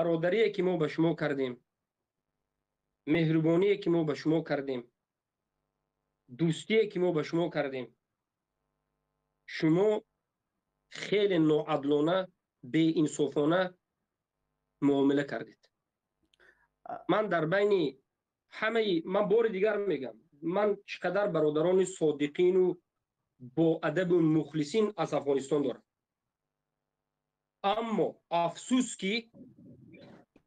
Бародарие ки мо ба шумо кардем, меҳрубоние ки мо ба шумо кардем, дӯстие ки мо ба шумо кардем, шумо хеле ноадлона, беинсофона муомила кардед. Ман дар байни ҳамаи, ман бори дигар мегӯям, ман чӣ қадар бародарони содиқину боадабу мухлисин аз Афғонистон дорам, аммо афсӯс ки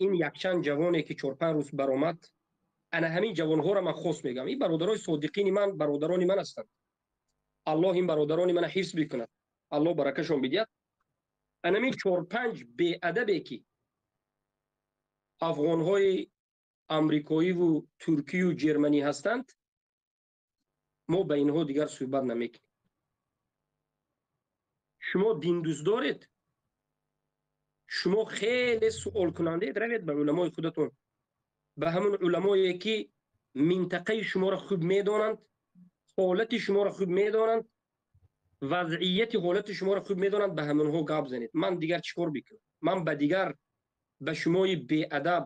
ин якчанд ҷавоне ки 4-5 рӯз баромад, ана ҳамин ҷавонҳоро ман хос мегӯям. Ин бародарои содиқини ман, бародарони ман ҳастанд. Аллоҳ ин бародарони мана ҳифз бикунад, Аллоҳ баракашон бидиҳад. Ана ҳамин 4-5 беадабе ки афғонҳои амрикоиву туркию ҷерманӣ ҳастанд, мо ба инҳо дигар суҳбат намекунем. Шумо диндӯст доред, шумо хеле суолкунандаед, равед ба уламои худатон, ба ҳамон уламое ки минтақаи шуморо хуб медонанд, ҳолати шуморо хуб медонанд, вазъияти ҳолати шуморо хуб медонанд, ба ҳамонҳо гап занед. Ман дигар чӣ кор бикунам? Ман ба дигар ба шумои беадаб,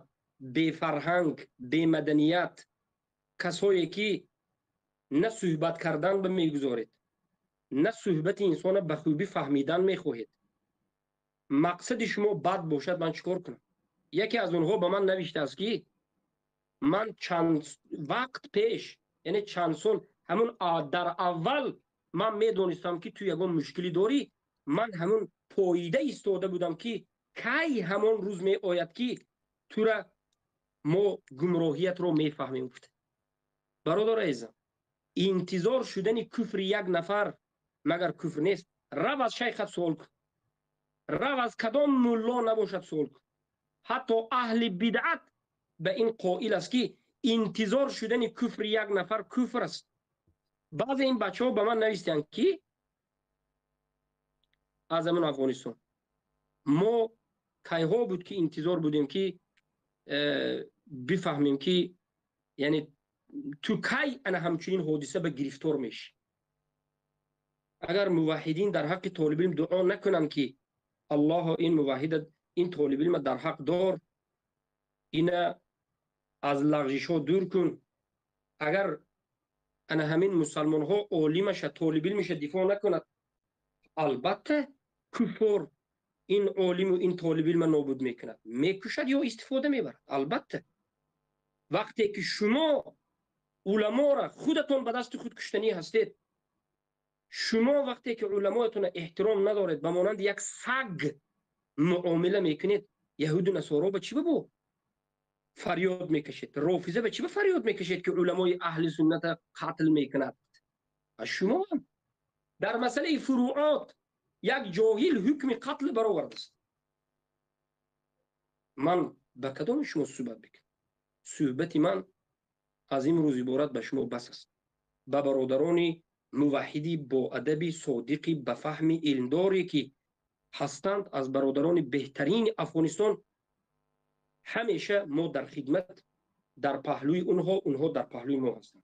бефарҳанг, бемаданият, касое ки на суҳбат кардан ба мегузоред, на суҳбати инсона ба хубӣ фаҳмидан мехоҳед, мақсади шумо бад бошад, ман чӣ кор кунам? Яке аз онҳо ба ман навиштааст ки ман чанд вақт пеш, яъне чанд сол, ҳамун дар аввал ман медонистам ки ту ягон мушкилӣ дорӣ, ман ҳамун поида истода будам ки кай ҳамон рӯз меояд ки тура мо гумроҳиятро мефаҳмем, гуфта. Бародар азизам, интизор шудани куфри як нафар магар куфр нест? Рав аз шайхат суол кун, рав аз кадом мулло набошад суол кун. Ҳатто аҳли бидъат ба ин қоил аст ки интизор шудани куфри як нафар куфр аст. Баъзе ин бачаҳо ба ман навистанд ки аз ҳамон Афғонистон мо кайҳо буд ки интизор будем ки бифаҳмем ки яъне ту кай ана ҳамчунин ҳодиса ба гирифтор мешӣ. Агар муваҳҳидин дар ҳаққи толибилм дуо накунанд ки Аллоҳо ин муваҳҳида, ин толибилма дар ҳақ дор, ина аз лағжишҳо дур кун, агар ана ҳамин мусалмонҳо олимаша, толибилмиша дифоъ накунад, албатта куфор ин олиму ин толибилма нобуд мекунад, мекушад ё истифода мебарад. Албатта вақте ки шумо уламоро худатон ба дасти худ куштанӣ ҳастед, шумо вақте ки уламоятонро эҳтиром надоред, ба монанди як саг муомила мекунед, яҳуду насоро ба чӣ бо фарёд мекашед, рофиза ба чӣ ба фарёд мекашед ки уламои аҳли сунната қатл мекунад? Шумо дар масъалаи фуруот як ҷоҳил ҳукми қатл баровардааст. Ман ба кадоми шумо суҳбат бикунам? Суҳбати ман аз имрӯз иборат ба шумо бас аст. Ба бародарони муваҳҳиди боадаби содиқи ба фаҳми илмдоре ки ҳастанд, аз бародарони беҳтарини Афғонистон, ҳамеша мо дар хидмат, дар паҳлӯи онҳо, онҳо дар паҳлӯи мо ҳастанд.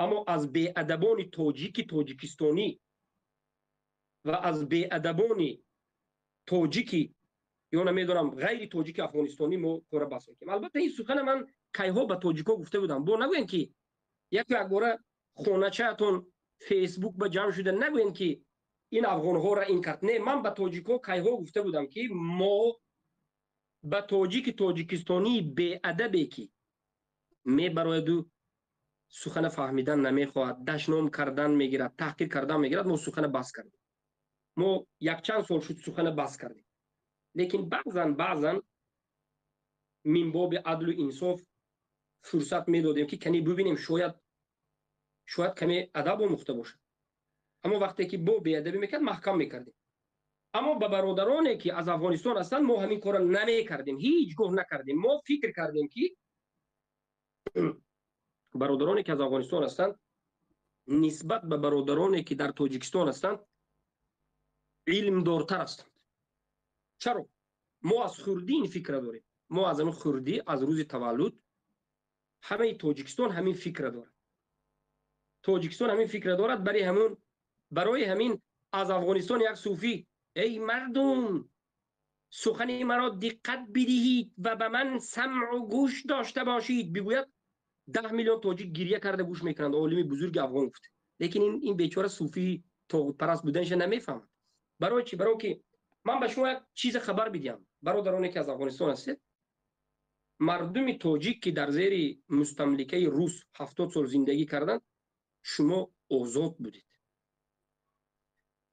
Аммо аз беадабони тоҷики тоҷикистонӣ ва аз беадабони тоҷики ё намедонам ғайри тоҷики афғонистонӣ мо кора бас мекунем. Албатта ин сухана ман кайҳо ба тоҷикҳо гуфта будам. Бо нагӯем ки яку якбора хоначаатон Фейсбук ба ҷамъ шуда нагӯем ки ин афғонҳоро ин кард. Не, ман ба тоҷикҳо кайҳо гуфта будам ки мо ба тоҷики тоҷикистонии беадабе ки мебарояду сухана фаҳмидан намехоҳад, дашном кардан мегирад, таҳқир кардан мегирад, мо сухана бас кардем. Мо якчанд сол шуд сухана бас кардем. Лекин баъзан мин боби адлу инсоф фурсат медодем ки кани бубинем, шояд каме адаб омӯхта бошад. Аммо вақте ки бо беадабӣ мекард, маҳкам мекардем. Аммо ба бародароне ки аз Афғонистон ҳастанд, мо ҳамин корро намекардем, ҳеҷ гоҳ накардем. Мо фикр кардем ки бародароне ки аз Афғонистон ҳастанд нисбат ба бародароне ки дар Тоҷикистон ҳастанд илмдортар ҳастанд. Чаро? Мо аз хурдӣ ин фикра дорем. Мо аз ҳамин хурдӣ, аз рӯзи таваллуд ҳамаи Тоҷикистон ҳамин фикра дорад. Тоҷикистон ҳамин фикра дорад. Барои ҳамин аз Афғонистон як суфӣ: эй мардум, Сухани маро диққат бидиҳед ва ба ман самъу гӯш дошта бошед бигӯяд, 10 миллион тоҷик гиря карда гӯш мекунанд. Олими бузурги афғон гуфт. Лекин ин бечора суфии тоғутпараст буданша намефаҳмад. Барои чӣ? Барои ки ман ба шумо як чизе хабар бидиҳам, бародароне ки аз Афғонистон ҳастед. Мардуми тоҷик, ки дар зери мустамликаи рус 70 сол зиндагӣ карданд, шумо озод будед.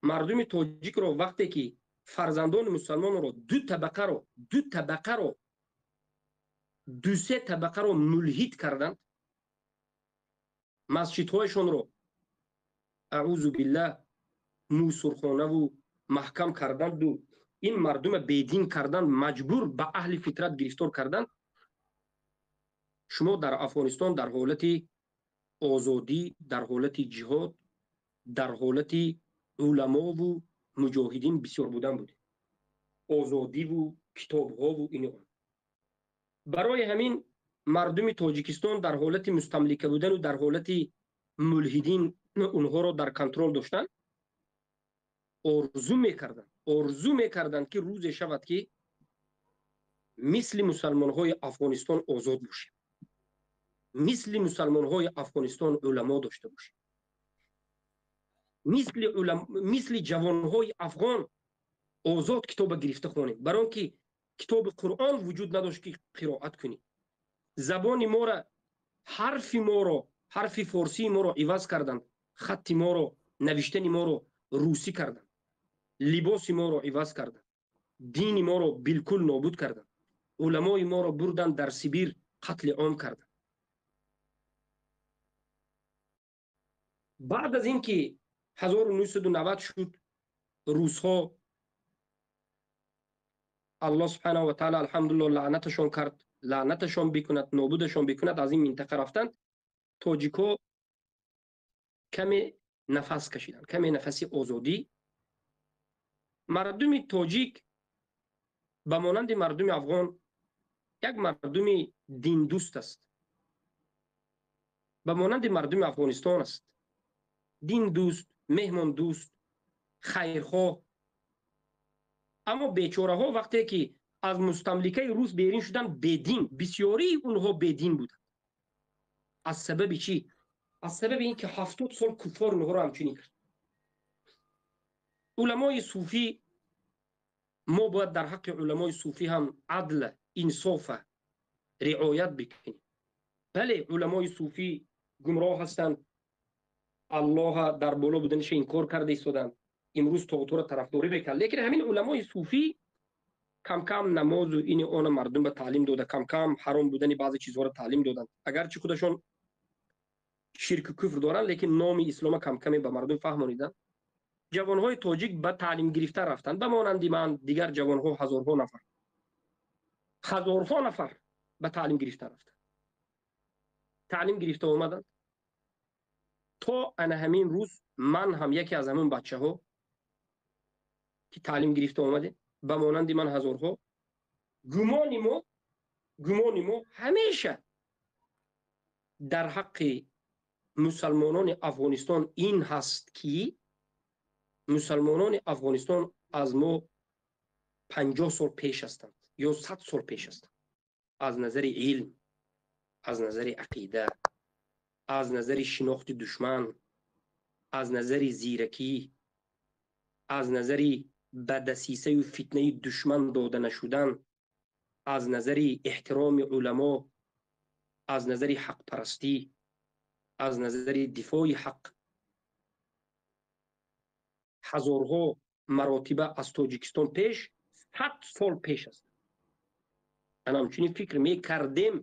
Мардуми тоҷикро вақте ки фарзандони мусалмонро ду табақаро, дусе табақаро мулҳид карданд, масҷидҳояшонро, аъузу биллаҳ, мусурхонаву маҳкам карданду ин мардума бедин карданд, маҷбур ба аҳли фитрат гирифтор карданд, шумо дар Афғонистон дар ҳолати озодӣ, дар ҳолати ҷиҳод, дар ҳолати уламову муҷоҳидин бисёр будан будед, озодиву китобҳову ини он. Барои ҳамин мардуми Тоҷикистон дар ҳолати мустамлика будану дар ҳолати мулҳидин онҳоро дар контрол доштан, орзу мекарданд, ки рӯзе шавад, ки мисли мусалмонҳои Афғонистон озод бошем, мисли мусалмонҳои Афғонистон уламо дошта бошем, мисли ҷавонҳои афғон озод китоба гирифта хонем. Барои он ки китоби Қуръон вуҷуд надошт, ки қироат кунӣ. Забони моро, ҳарфи моро, ҳарфи форсии моро иваз карданд, хатти моро, навиштани моро русӣ карданд, либоси моро иваз карданд, дини моро билкул нобуд карданд, уламои моро бурданд, дар Сибир қатли ом карданд. Баъд аз ин ки 1990 шуд, русҳо, Аллоҳ субҳанаҳу ва таала, алҳамдулилло, лаънаташон кард, лаънаташон бикунад, нобудашон бикунад, аз ин минтақа рафтанд. Тоҷикҳо каме нафас кашиданд, каме нафаси озодӣ. Мардуми тоҷик ба монанди мардуми афғон як мардуми диндӯст аст, ба монанди мардуми Афғонистон аст: диндӯст, меҳмондӯст, хайрхоҳ. Аммо бечораҳо вақте ки аз мустамликаи рус берин шуданд, бедин, бисёрии онҳо бедин буданд. Аз сабаби чӣ? Аз сабаби ин ки 70 сол куффор онҳоро ҳамчунин кард. Уламои суфӣ, мо бояд дар ҳаққи уламои суфӣ ҳам адла, инсофа риоят бикунем. Бале, уламои суфӣ гумроҳ ҳастанд, Аллоҳа дар боло буданиша инкор карда истоданд, имрӯз тоғутро тарафдорӣ мекард. Лекин ҳамин уламои суфӣ камкам намозу ини она мардум ба таълим дода, камкам ҳаром будани баъзе чизҳоро таълим доданд. Агарчи худашон ширку куфр доранд, лекин номи ислома камкаме ба мардум фаҳмониданд. Ҷавонҳои тоҷик ба таълим гирифта рафтанд, ба монанди ман, дигар ҷавонҳо, ҳазорҳо нафар, ҳазорҳо нафар ба таълим гирифта рафтанд, таълим гирифта омаданд то ана ҳамин рӯз. Ман ҳам яке аз ҳамон бачаҳо, ки таълим гирифта омадем, ба монанди ман ҳазорҳо. Гумони мо ҳамеша дар ҳаққи мусалмонони Афғонистон ин ҳаст, ки мусалмонони Афғонистон аз мо 50 сол пеш ҳастанд ё 100 сол пеш ҳастанд аз назари илм, аз назари ақида, аз назари шинохти душман, аз назари зиракӣ, аз назари ба дасисаю фитнаи душман дода нашудан, аз назари эҳтироми уламо, аз назари ҳақпарастӣ, аз назари дифои ҳақ ҳазорҳо маротиба аз Тоҷикистон пеш, 100 сол пеш аст. Ана ҳамчунин фикр мекардем.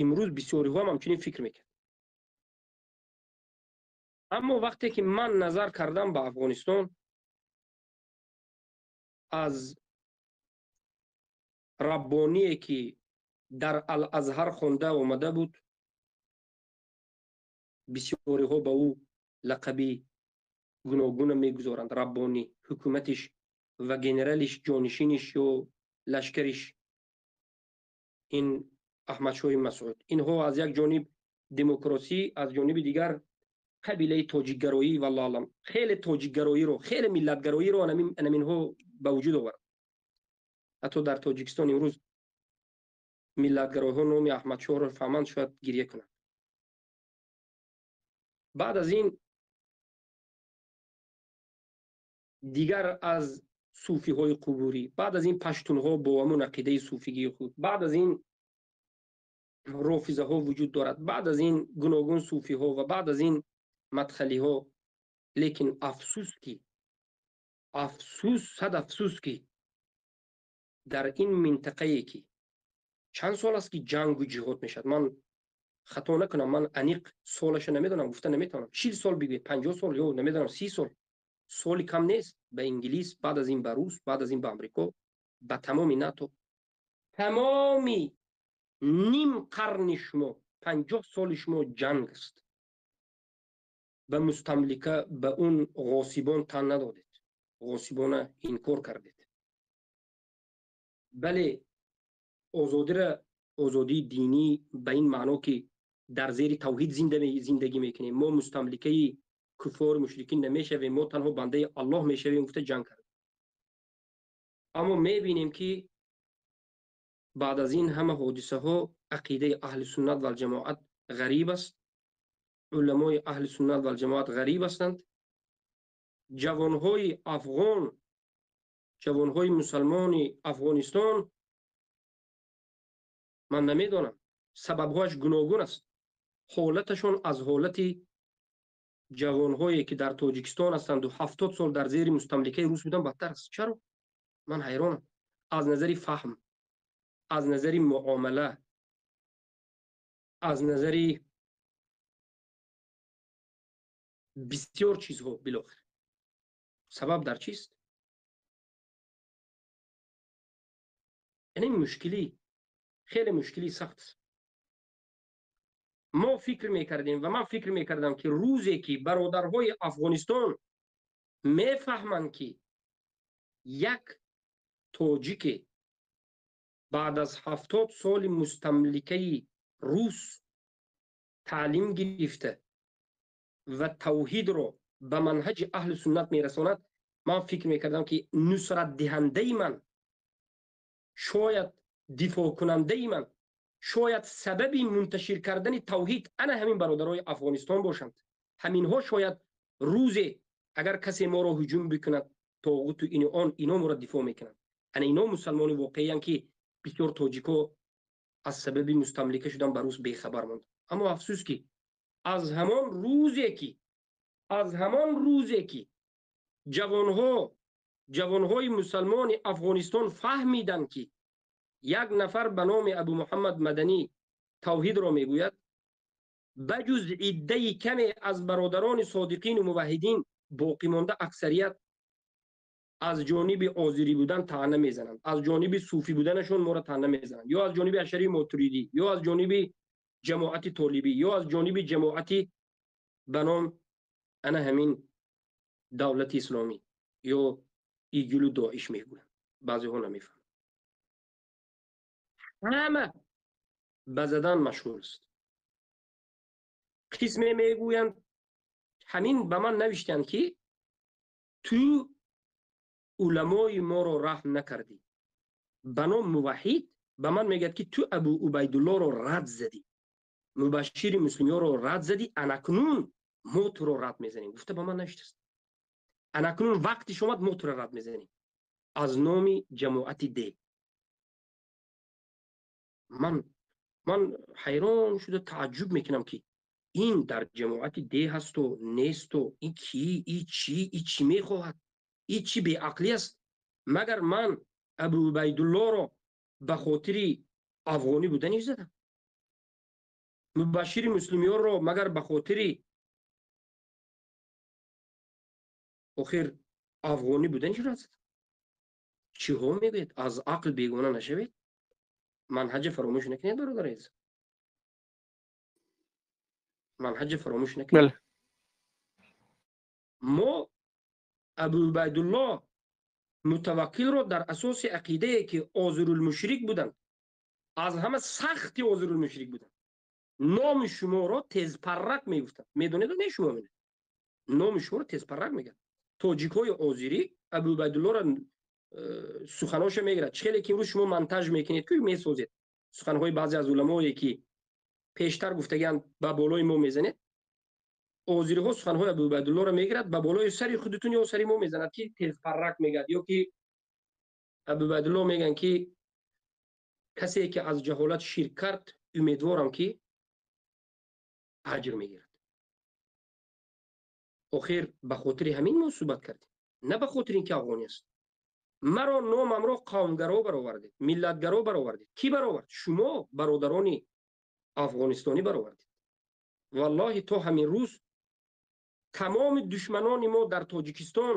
Имрӯз бисёриҳоам ҳамчунин фикр мекард. Аммо вақте ки ман назар кардам ба Афғонистон, аз Раббоние, ки дар Ал-Азҳар хонда омада буд, бисёриҳо ба ӯ лақаби гуногуна мегузоранд, Раббонӣ, ҳукуматиш ва генералиш, ҷонишиниш ё лашкариш ин Аҳмадшоҳи Масъуд, инҳо аз як ҷониб демократсӣ, аз ҷониби дигар Қабилаи тоҷикгароӣ, валлоҳу аълам, хеле тоҷикгароиро, хеле миллатгароиро анаминҳо ба вуҷуд овард. Ҳатто дар Тоҷикистон имрӯз миллатгароиҳо номи Аҳмадшоҳро фаҳманд, шояд гирья кунанд. Баъд аз ин дигар аз суфиҳои қубурӣ, баъд аз ин паштунҳо бо ҳамун ақидаи суфигии худ, баъд аз ин рофизаҳо вуҷуд дорад, баъд аз ин гуногун суфиҳо ва баъд аз ин мадхалиҳо. Лекин афсӯс ки, афсӯс, сад афсӯс ки дар ин минтақае ки чанд сол аст ки ҷангу ҷиҳод мешавад, ман хато накунам, ман аниқ солаша намедонам, гуфта наметавонам, 40 сол бигӯед, 50 сол ё намедонам 30 сол, соли кам нест, ба инглис, баъд аз ин ба рус, баъд аз ин ба амрико, ба тамоми НАТО, тамоми ним қарни шумо, 50 соли шумо ҷанг аст. Ба мустамлика, ба он ғосибон тан надодед, ғосибона инкор кардед. Бале, озодира, озодии динӣ ба ин маъно ки дар зери тавҳид зиндагӣ мекунем, мо мустамликаи куффору мушрикин намешавем, мо танҳо бандаи Аллоҳ мешавем, гуфта ҷанг кардем. Аммо мебинем ки баъд аз ин ҳама ҳодисаҳо ақидаи аҳли суннат валҷамоат ғариб аст, уламои аҳли суннат валҷамоат ғариб ҳастанд, ҷавонҳои афғон, ҷавонҳои мусалмони Афғонистон, ман намедонам, сабабҳояш гуногун аст, ҳолаташон аз ҳолати ҷавонҳое ки дар Тоҷикистон ҳастанд ва 70 сол дар зери мустамликаи рус буданд бадтар аст. Чаро? Ман ҳайронам. Аз назари фаҳм, аз назари муомала, аз назари бисёр чизҳо. Билохир сабаб дар чист? Яъне мушкилӣ, хеле мушкилии сахт аст. Мо фикр мекардем ва ман фикр мекардам ки рӯзе ки бародарҳои Афғонистон мефаҳманд ки як тоҷике баъд аз 70 соли мустамликаи рус таълим гирифта ва тавҳидро ба манҳаҷи аҳли суннат мерасонад, ман фикр мекардам ки нусратдиҳандаи ман, шояд дифоъкунандаи ман, шояд сабаби мунташир кардани тавҳид ана ҳамин бародарои Афғонистон бошанд. Ҳаминҳо шояд рӯзе агар касе моро ҳуҷум бикунад, тоғуту ину он, ино моро дифоъ мекунанд. Ана ино мусалмони воқеиянд ки бисёр тоҷико аз сабаби мустамлика шудан ба рус бехабар монданд. Аммо афсӯс ки аз ҳамон рӯзе ки ҷавонҳои мусалмони Афғонистон фаҳмиданд ки як нафар ба номи Абу Муҳаммад Маданӣ тавҳидро мегӯяд, ба ҷуз иддаи каме аз бародарони содиқину муваҳҳидин боқӣ монда аксарият аз ҷониби озирӣ будан таъна мезананд, аз ҷониби суфӣ буданашон моро таъна мезананд, ё аз ҷониби ашарии мотуридӣ, ё аз ҷониби ҷамоати толибӣ, ё аз ҷониби ҷамоати ба ном ана ҳамин давлати исломӣ ё игилу доиш мегӯянд. Баъзеҳо намефаҳманд. Ҳама ба задан машғул аст. Қисме мегӯянд, ҳамин ба ман навиштанд ки ту уламои моро раҳм накардӣ. Ба ном муваҳҳид ба ман мегӯяд ки ту Абу Убайдуллоро рад задӣ, мубашшири муслимиёро рад задӣ, анакнун мо туро рад мезанем. Гуфта ба ман навиштааст. Анакнун вақтиш омад, мо туро рад мезанем аз номи ҷамоати Д. Ман ҳайрон шуда тааҷҷуб мекунам ки ин дар ҷамоати Д ҳасту несту, ин ки, и чӣ, и чӣ мехоҳад, и чӣ беақлӣ аст. Магар ман Абу Убайдуллоро ба хотири афғонӣ буданиш задам? Мубашшири муслимиёнро магар ба хотири охир афғонӣ буданиш рад задам? Чиҳо мегӯед? Аз ақл бегона нашавед. Манҳаҷа фаромӯш накунед, бародари азиз. Манҳаҷа фаромӯш накунед. Мо Абу Убайдулло мутаваккилро дар асоси ақидае ки озирулмушрик буданд, аз ҳама сахти озирулмушрик буданд, Номи шуморо тезпаррак мегуфтанд. Медонед не шумо? Номи шуморо тезпаррак мегӯянд. Тоҷикҳои озирӣ Абу Убайдуллоро суханоша мегирад. Чӣ хеле ки имрӯз шумо монтаж мекунед, ки месозед суханҳои баъзе аз уламое, ки пештар гуфтагианд, ба болои мо мезанед. Озириҳо суханҳои Абу Убайдуллоро мегирад, ба болои сари худатун ё сари мо мезанад, ки тезпаррак мегӯяд, ё ки Абу Убайдулло мегӯянд, ки касе ки аз ҷаҳолат ширк кард, умедворам, ки аҷр мегирад. Охир ба хотири ҳамин мо суҳбат кардем, на ба хотири ин ки афғонӣ аст. Маро номамро қавмгаро баровардед, миллатгаро баровардед. Кӣ баровард? Шумо, бародарони афғонистонӣ, баровардед. Валлоҳи, то ҳамин рӯз тамоми душманони мо дар Тоҷикистон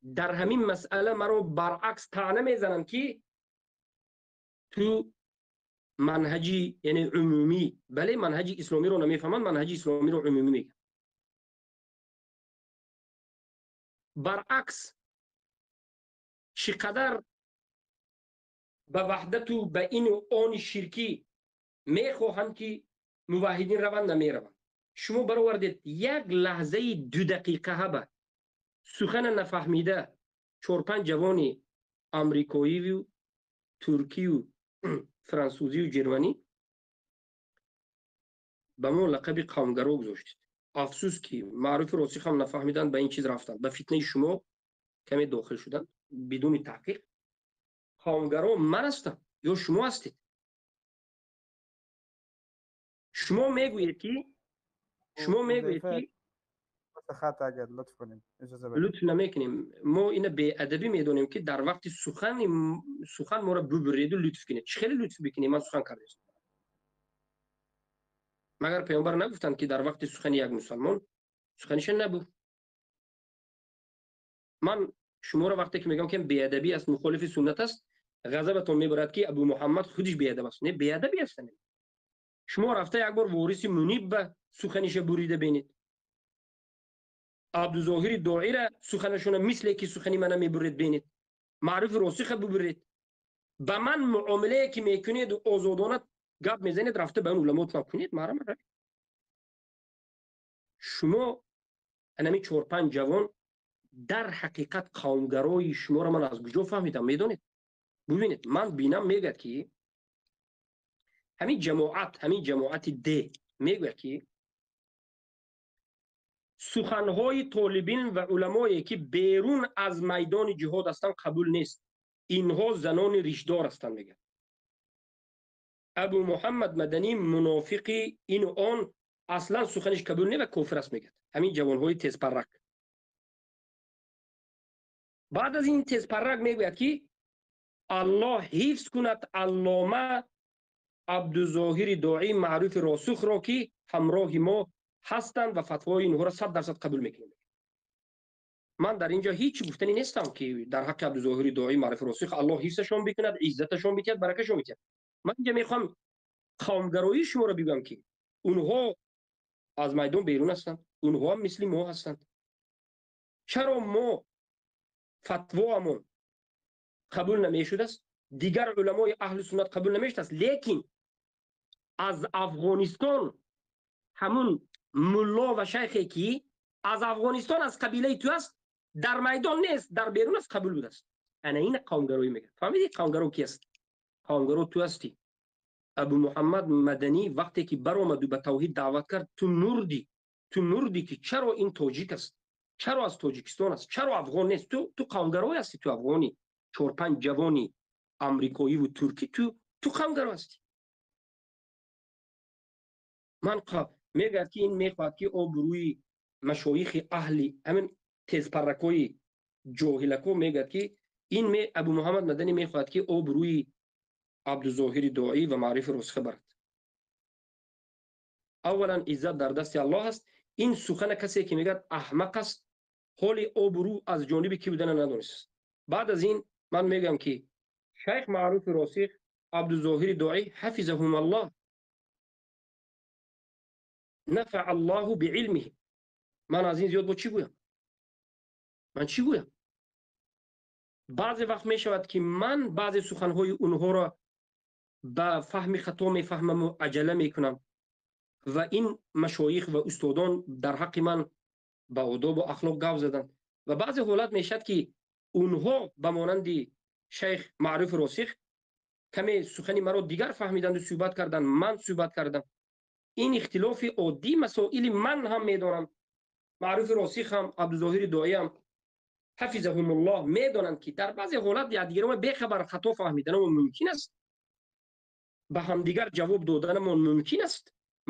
дар ҳамин масъала маро баръакс таъна мезананд, ки ту манҳаҷи, яъне умумӣ, бале, манҳаҷи исломиро намефаҳманд, манҳаҷи исломиро умумӣ мегӯянд. Баръакс, чӣ қадар ба ваҳдату ба ину они ширкӣ мехоҳанд, ки муваҳҳидин раванд, намераванд. Шумо баровардед як лаҳзаи 2 дақиқаҳаба сухана нафаҳмида чор-панҷ ҷавони амрикоиву туркию франсузию ҷерманӣ ба мо лақаби қавмгаро гузоштед. Афсӯс, ки Маъруфи Росихам нафаҳмиданд, ба ин чиз рафтанд, ба фитнаи шумо каме дохил шуданд бидуни таҳқиқ. Қавмгаро ман ҳастам ё шумо ҳастед? Шумо мегӯед ки Хат агар лутф кунед, иҷоза بدید. Лутф намекунем. Мо ина беадабӣ медонем, ки дар вақти сухани сухан моро бубуреду лутф кунед. Чӣ хеле лутф бикунем? Ман сухан кардастам. Магар паёмбар нагуфтанд, ки дар вақти сухани як мусалмон суханиша набур? Ман шуморо вақте ки мегӯям, ки беадабӣ аст, мухолифи суннат аст, ғазабатон мебарад, ки Абу Муҳаммад худиш беадаб аст. Не, беадабӣ аст. Шумо рафта як бор Вориси Муниб ба суханиша бурида бинед, Абдузоҳири Доира суханашона мисле ки сухани мана мебуред бинед, Маъруфи Росиха бубуред. Ба ман муомилае ки мекунеду озодона гап мезанед, рафта ба он уламотон кунед. Маҳрам, шумо анами чор-панҷ ҷавон дар ҳақиқат қавмгарои шуморо ман аз куҷо фаҳмидам, медонед? Бубинед, ман бинам, мегӯяд, ки ҳамин ҷамоат, ҳамин ҷамоати д мегӯяд, ки суханҳои толибин ва уламое, ки берун аз майдони ҷиҳод ҳастанд, қабул нест, инҳо занони ришдор ҳастанд, мегӯяд. Абу Муҳаммад Маданӣ мунофиқи ину он, аслан суханиш қабул не ва кофир аст, мегӯяд ҳамин ҷавонҳои тезпаррак. Баъд аз ин тезпаррак мегӯяд, ки Аллоҳ ҳифз кунад аллома Абдузоҳири Доӣ, Маъруфи Росухро, ки ҳамроҳи мо ҳастанд ва фатвои инҳоро 100% қабул мекунем. Ман дар ин ҷо ҳеҷ гуфтанӣ нестам, ки дар ҳаққи Абдузоҳири Доӣ, Маъруфи Росух, Аллоҳ ҳифзашон бикунад, иззаташон битиҳад, баракашон битиҳад. Ман инҷа мехоҳам қавмгароии шуморо бигӯям, ки онҳо аз майдон берун ҳастанд, онҳо ҳам мисли мо ҳастанд. Чаро мо фатвоамон қабул намешудааст, дигар уламои аҳли суннат қабул намешудааст, лекин аз Афғонистон ҳамун мулло ва шайхе, ки аз Афғонистон, аз қабилаи ту аст, дар майдон нест, дар берун аст, қабул будааст? Ана ина қавмгароӣ мегӯяд. Фаҳмидӣ, қавмгаро ки аст? Қавмгаро ту ҳастӣ. Абу Муҳаммад Маданӣ вақте ки баромаду ба тавҳид даъват кард, ту мурдӣ. Ту мурдӣ, ки чаро ин тоҷик аст, чаро аз Тоҷикистон аст, чаро афғон нест? Ту қавмгарой ҳастӣ, ту афғонӣ, чор-панҷ ҷавони амрикоиву туркӣ, ту қавмгаро ҳастӣ. Ман мегӯяд, ки ин мехоҳад, ки обрӯи машоихи аҳли, ҳамин тезпарракҳои ҷоҳилако мегӯяд, ки ин Абу Муҳаммад Маданӣ мехоҳад, ки обрӯи Абдузоҳири Доӣ ва Маърифи Росиха барад. Аввалан, иззат дар дасти Аллоҳ аст. Ин сухана касе ки мегӯяд, аҳмақ аст, ҳоли обрӯ аз ҷониби кӣ будана надонист. Баъд аз ин ман мегӯям, ки шайх Маъруфи Росих, Абдузоҳири Доӣ, ҳафизаҳум Аллоҳ, нафаа Аллоҳу биилмиҳим. Ман аз ин зиёд бо чӣ гӯям? Ман чӣ гӯям? Баъзе вақт мешавад, ки ман баъзе суханҳои онҳоро ба фаҳми хато мефаҳмаму аҷала мекунам ва ин машоих ва устодон дар ҳаққи ман ба одобу ахлоқ гап заданд. Ва баъзе ҳолат мешавад, ки онҳо ба монанди шайх Маъруфи Росих каме сухани маро дигар фаҳмиданду суҳбат карданд, ман суҳбат кардам. Ин ихтилофи оддӣ масоили ман ҳам медонам, Маъруфи Росих ҳам, Абдузоҳири Доӣ ҳам ҳафизаҳумуллоҳ медонанд, ки дар баъзе ҳолат якдигарро бехабар хато фаҳмиданамон мумкин аст, ба ҳамдигар ҷавоб доданамон мумкин аст,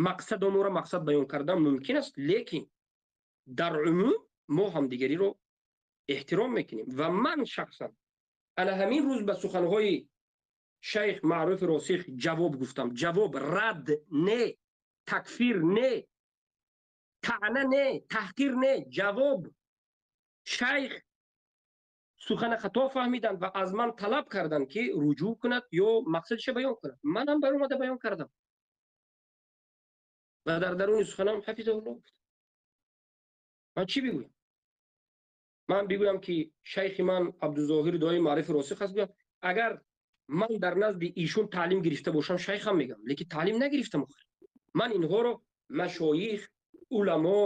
мақсадомонро мақсад баён кардан мумкин аст, лекин дар умум мо ҳамдигариро эҳтиром мекунем. Ва ман шахсан ана ҳамин рӯз ба суханҳои шайх Маъруфи Росих ҷавоб гуфтам. Ҷавоб рад не, такфир не, таъна не, таҳқир не, ҷавоб. Шайх сухана хато фаҳмиданд ва аз ман талаб карданд, ки руҷӯъ кунад ё мақсадиша баён кунад. Манам баромада баён кардам ва дар даруни суханам ҳафизаҳуллоҳ гуфтам. Ман чӣ бигӯям? Ман бигӯям, ки шайхи ман Абдузоҳири Дои Маърифи Росих аст, гӯям, агар ман дар назди ишон таълим гирифта бошам, шайхам мегам, лекин таълим нагирифтам. Охир ман инҳоро машоих, уламо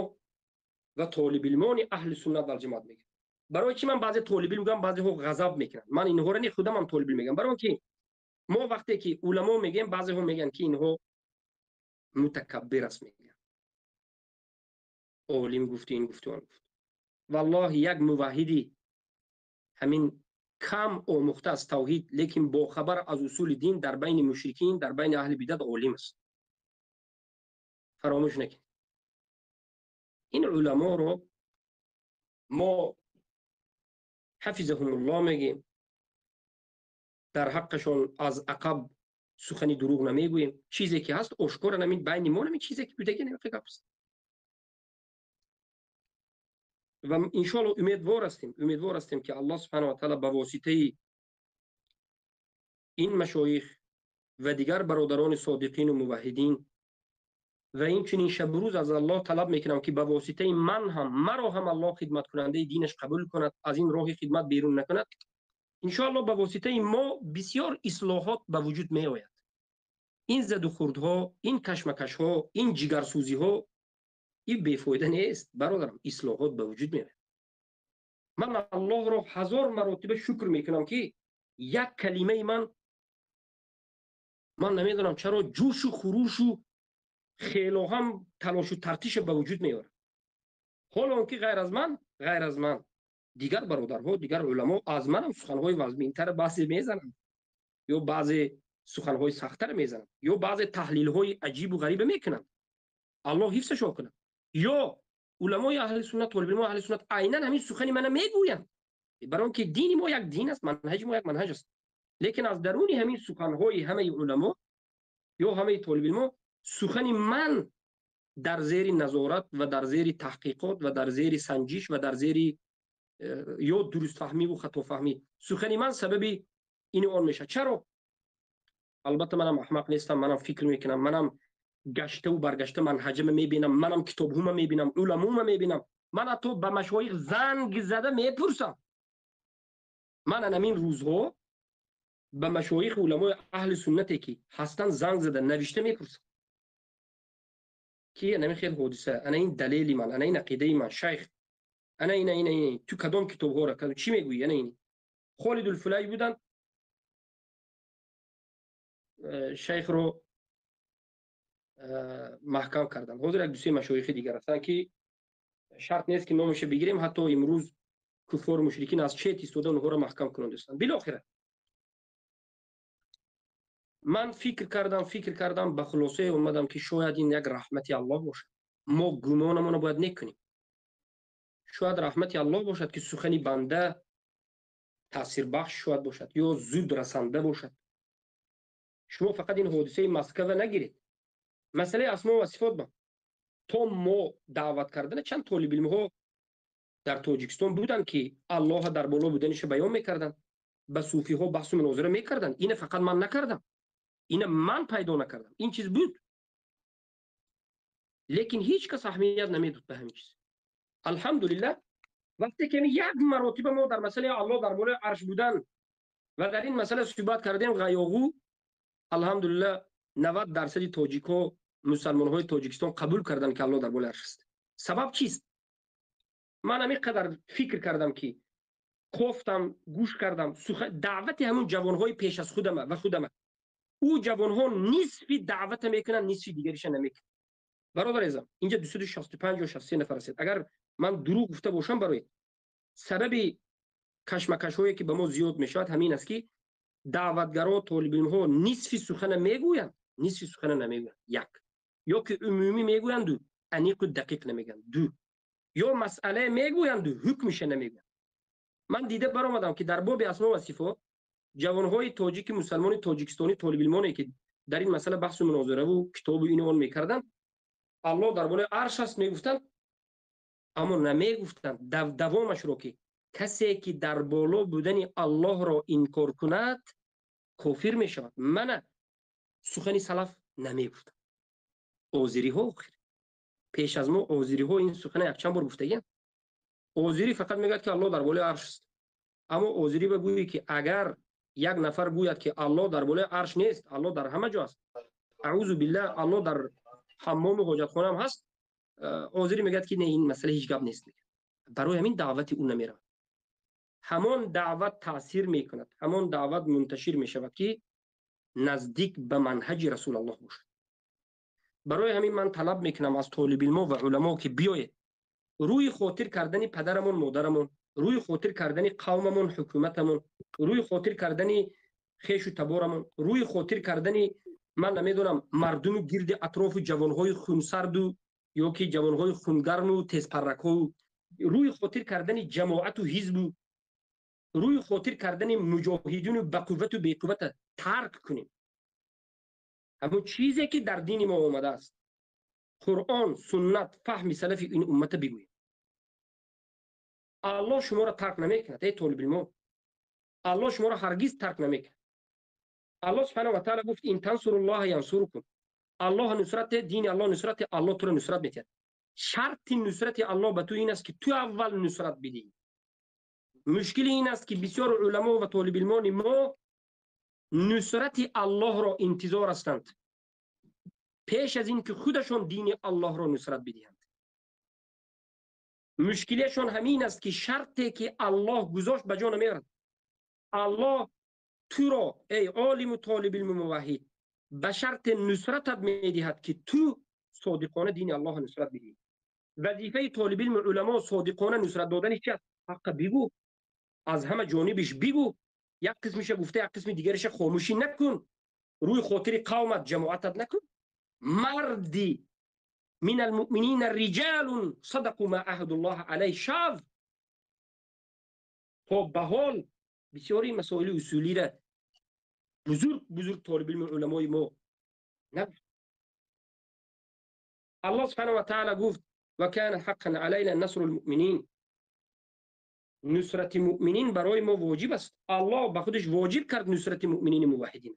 ва толибилмони аҳли суннат валҷамоат мегӯям. Барои чӣ ман баъзе толибилм мегӯям, баъзеҳо ғазаб мекунанд? Ман инҳоро не, худамам толибилм мегӯям. Барои ки мо вақте ки уламо мегӯем, баъзеҳо мегӯянд, ки инҳо мутакаббир аст, мегӯянд, олим гуфти, ин гуфти, он гуфт. Валлоҳи, як муваҳҳиди ҳамин кам омӯхта аз тавҳид, лекин бохабар аз усули дин дар байни мушрикин, дар байни аҳли бидат олим аст. Фаромӯш накунед, ин уламоро мо ҳафизаҳумуллоҳ мегӯем, дар ҳаққашон аз ақаб сухани дурӯғ намегӯем. Чизе ки ҳаст, ошкора намин байни мо, намин чизе ки будаги, намин гап аст. Ва иншоалло умедвор ҳастем, ки Аллоҳ субҳанаҳу ва таъала ба воситаи ин машоих ва дигар бародарони содиқину муваҳҳидин, ва инчунин шабу рӯз аз Аллоҳ талаб мекунам, ки ба воситаи ман ҳам, маро ҳам Аллоҳ хидматкунандаи динаш қабул кунад, аз ин роҳи хидмат берун накунад. Иншоалло ба воситаи мо бисёр ислоҳот ба вуҷуд меояд. Ин задухӯрдҳо, ин кашмакашҳо, ин ҷигарсӯзиҳо, ин бефоида нест, бародарам, ислоҳот ба вуҷуд меояд. Ман Аллоҳро ҳазор маротиба шукр мекунам, ки як калимаи ман намедонам чаро ҷӯшу хурушу хело ҳам талошу тартиша ба вуҷуд меорад. Ҳоло он ки ғайр аз ман дигар бародарҳо, дигар уламо аз манам суханҳои вазминтар баъзе мезананд ё баъзе суханҳои сахттар мезананд ё баъзе таҳлилҳои аҷибу ғариба мекунанд, Аллоҳ ҳифзашон кунад, ё уламои аҳли суннат, толибилмои аҳли суннат айнан ҳамин сухани мана мегӯянд, барои он ки дини мо як дин аст, манҳаҷи мо як манҳаҷ аст. Лекин аз даруни ҳамин суханҳои ҳамаи уламо ё ҳамаи толибилмо сухани ман дар зери назорат ва дар зери таҳқиқот ва дар зери санҷиш ва дар зери ё дурустфаҳмиву хатофаҳмӣ сухани ман сабаби ини он мешавад. Чаро? Албатта, манам аҳмақ нестам, манам фикр мекунам, манам гаштаву баргашта манҳаҷама мебинам, манам китобҳума мебинам, уламума мебинам, ман ҳатто ба машоих занг зада мепурсам. Ман анамин рӯзҳо ба машоихи уламои аҳли суннате, ки ҳастанд, занг зада, навишта мепурсам, ки анами хел ҳодиса, ана ин далели ман, ана ин ақидаи ман, шайх, ана ина, ина, ина, ту кадом китобҳоро чӣ мегӯӣ? Ана ин Холидулфулай буданд, шайхро маҳкам карданд. Ҳозир як дусе машоихи дигар ҳастанд, ки шарт нест, ки номаша бигирем. Ҳатто имрӯз куффору мушрикин аз чет истода онҳоро маҳкам кунондастанд. Билохира ман фикр кардам, фикр кардам, ба хулосае омадам, ки шояд ин як раҳмати Аллоҳ бошад. Мо гумонамонро бояд некунем. Шояд раҳмати Аллоҳ бошад, ки сухани банда таъсирбахш шояд бошад ё зуд расанда бошад. Шумо фақат ин ҳодисаи Москва нагиред, масъалаи асмо ва сифот ба то мо даъват кардана чанд толибилмҳо дар Тоҷикистон буданд, ки Аллоҳа дар боло буданиша баён мекарданд, ба суфиҳо баҳсу мунозира мекарданд. Ина фақат ман накардам, ина ман пайдо накардам, ин чиз буд, лекин ҳеҷ кас аҳамият намедод ба ҳамин чиз. Алҳамдулиллаҳ, вақте ки як маротиба мо дар масъалаи Аллоҳ дар болои арш будан ва дар ин масъала суҳбат кардем, ғайоғу Алҳамдулиллаҳ, 90% тоҷикҳо, мусалмонҳои Тоҷикистон қабул карданд, ки Аллоҳ дар болои арш аст. Сабаб чист? Ман ҳамин қадар фикр кардам, ки кофтам, гӯш кардам даъвати ҳамун ҷавонҳои пеш аз худама ва худама. Ӯ ҷавонҳо нисфи даъвата мекунанд, нисфи дигариша намекунанд. Бародар азизам, инҷа 265 ё 63 нафар ҳастед. Агар ман дурӯғ гуфта бошам, барои сабаби кашмакашҳое, ки ба мо зиёд мешавад, ҳамин аст, ки даъватгаро, толибилмҳо нисфи сухана мегӯянд, нисфи сухана намегӯянд. Як ё ки умумӣ мегӯянду аниқу дақиқ намегӯянд. Ду ё масъалае мегӯянду ҳукмиша намегӯянд. Ман дида баромадам, ки дар боби асмо ва сифот ҷавонҳои тоҷики мусалмони тоҷикистонӣ, толибилмоне, ки дар ин масъала баҳсу мунозираву китобу ину он мекарданд, Аллоҳ дар болои арш аст мегуфтанд, аммо намегуфтанд давомашро, ки касе ки дар боло будани Аллоҳро инкор кунад, кофир мешавад. Мана сухани салаф намегуфтанд. Озириҳо охир пеш аз мо, озириҳо ин сухана якчанд бор гуфтагиянд. Озирӣ фақат мегӯяд, ки Аллоҳ дар болои арш аст. Аммо озирӣ ба гӯе, ки агар як нафар гӯяд, ки Аллоҳ дар болои арш нест, Аллоҳ дар ҳама ҷо аст, аъузу биллаҳ, Аллоҳ дар ҳаммому ҳоҷатхонаам ҳаст, озирӣ мегӯяд, ки не, ин масъала ҳеҷ гап нест. Барои ҳамин даъвати ӯ намеравад. Ҳамон даъват таъсир мекунад, ҳамон даъват мунташир мешавад, ки наздик ба манҳаҷи Расулаллоҳ бошад. Барои ҳамин ман талаб мекунам аз толибилмо ва уламо, ки биёед, рӯи хотир кардани падарамон, модарамон, рӯи хотир кардани қавмамон, ҳукуматамон, рӯи хотир кардани хешу таборамон, рӯи хотир кардани, ман намедонам, мардуми гирди атрофу ҷавонҳои хунсарду ё ки ҷавонҳои хунгарму тезпарракҳоу, рӯи хотир кардани ҷамоату ҳизбу, рӯи хотир кардани муҷоҳидину бақуввату беқуввата тарк кунем. Ҳамон чизе, ки дар дини мо омадааст, Қуръон, суннат, фаҳми салафи ин уммата бигӯем. Аллоҳ шуморо тарк намекунад, эй толибилмо. Аллоҳ шуморо ҳаргиз тарк намекунад. Аллоҳ субҳанаҳу ва таъала гуфт: «Ин тансуруллоҳа янсурукум». Аллоҳ нусрат, дини Аллоҳ нусрат, Аллоҳ туро нусрат метиҳад. Шарти нусрати Аллоҳ ба ту ин аст, ки ту аввал нусрат бидиҳӣ. Мушкили ин аст, ки бисёр уламо ва толибилмони мо нусрати Аллоҳро интизор ҳастанд пеш аз ин ки худашон дини Аллоҳро нусрат бидиҳанд. Мушкилиашон ҳамин аст, ки шарте, ки Аллоҳ гузошт, ба ҷо намеорад. Аллоҳ туро, эй олиму толибилму муваҳҳид, ба шарти нусратат медиҳад, ки ту содиқона дини Аллоҳро нусрат бидиҳӣ. Вазифаи толибилму уламо содиқона нусрат додани чи аст? Ҳаққа бигӯ, аз ҳама ҷонибиш бигӯ. Як қисмиша гуфта, як қисми дигариша хомӯшӣ накун. Рӯи хотири қавмат, ҷамоатат накун. Марди мин алмуъминина риҷалун садақу ма аҳадуллоҳ алайҳ шав. То ба ҳол бисёри масоили усулиро бузург бузург толибилми уламои мо нагуфт. Аллоҳ субҳанаҳу ва таъала гуфт: «Ва кана ҳаққан алайна насру лмуъминин». Нусрати муъминин барои мо воҷиб аст. Аллоҳ ба худаш воҷиб кард нусрати муъминини муваҳҳидин,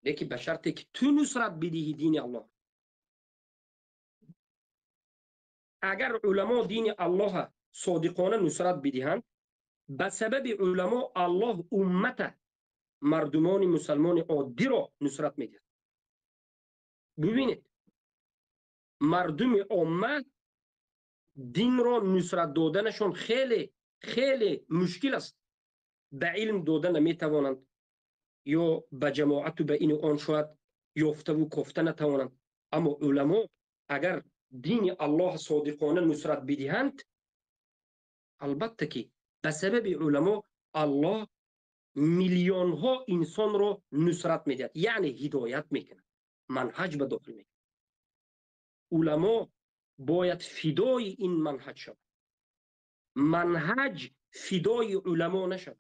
лекин ба шарте, ки ту нусрат бидиҳӣ дини Аллоҳ. Агар уламо дини Аллоҳа содиқона нусрат бидиҳанд, ба сабаби уламо Аллоҳ уммата, мардумони мусалмони оддиро нусрат медиҳад. Бубинед, мардуми омма динро нусрат доданашон хеле хеле мушкил аст. Ба илм дода наметавонанд ё ба ҷамоату ба ину он шояд ёфтаву кофта натавонанд. Аммо уламо агар дини Аллоҳ содиқона нусрат бидиҳанд, албатта ки ба сабаби уламо Аллоҳ миллионҳо инсонро нусрат медиҳад, яъне ҳидоят мекунад, манҳаҷ ба дохил мекунад. Уламо бояд фидои ин манҳаҷ шавад, манҳаҷ фидои уламо нашавад,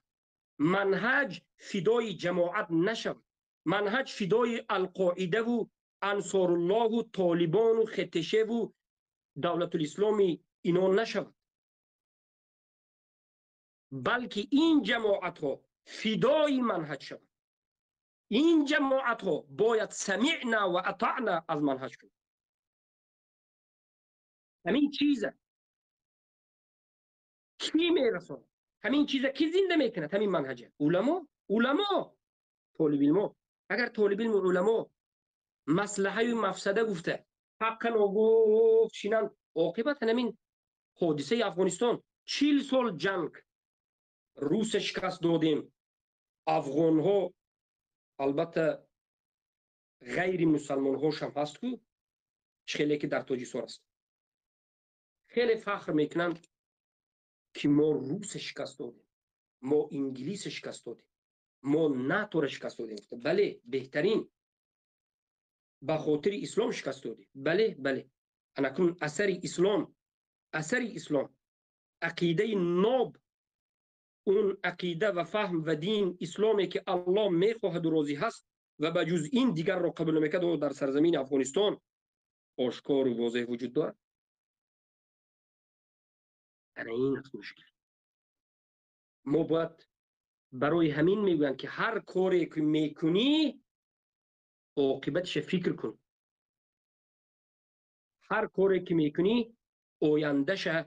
манҳаҷ фидои ҷамоат нашавад, манҳаҷ фидои Алқоидаву Ансоруллоҳу Толибону Хетешеву Давлатулисломи ино нашавад, балки ин ҷамоатҳо фидои манҳаҷ шавад. Ин ҷамоатҳо бояд самиъна ва атаъна аз манҳаҷ кунад. Ҳамин чиза кӣ мерасонад? Ҳамин чиза кӣ зинда мекунад? Ҳамин манҳаҷа уламо, уламо, толибилмо. Агар толиби илм уламо маслаҳаю мафсада гуфта ҳаққа ногуфт шинанд, оқибат ҳамин ҳодисаи Афғонистон, 40 сол ҷанг, Руса шикаст додем, афғонҳо албатта ғайри мусалмонҳошам ҳаст ку, хеле ки дар Тоҷикистон аст, хеле фахр мекунанд ки мо Руса шикаст додем, мо Инглиса шикаст додем, мо НАТО-ро шикаст додем. Бале, беҳтарин, ба хотири ислом шикаст додем. Бале, бале. Анакун асари ислом, асари ислом, ақидаи ноб, он ақида ва фаҳм ва дин исломе ки Аллоҳ мехоҳаду розӣ ҳаст ва ба ҷуз ин дигарро қабул намекард, дар сарзамини Афғонистон ошкору возеҳ вуҷуд дорад. Ана ин аст мушкил. Мо бояд барои ҳамин мегӯянд ки ҳар коре ки мекунӣ оқибатиша фикр кун, ҳар коре ки мекунӣ ояндаша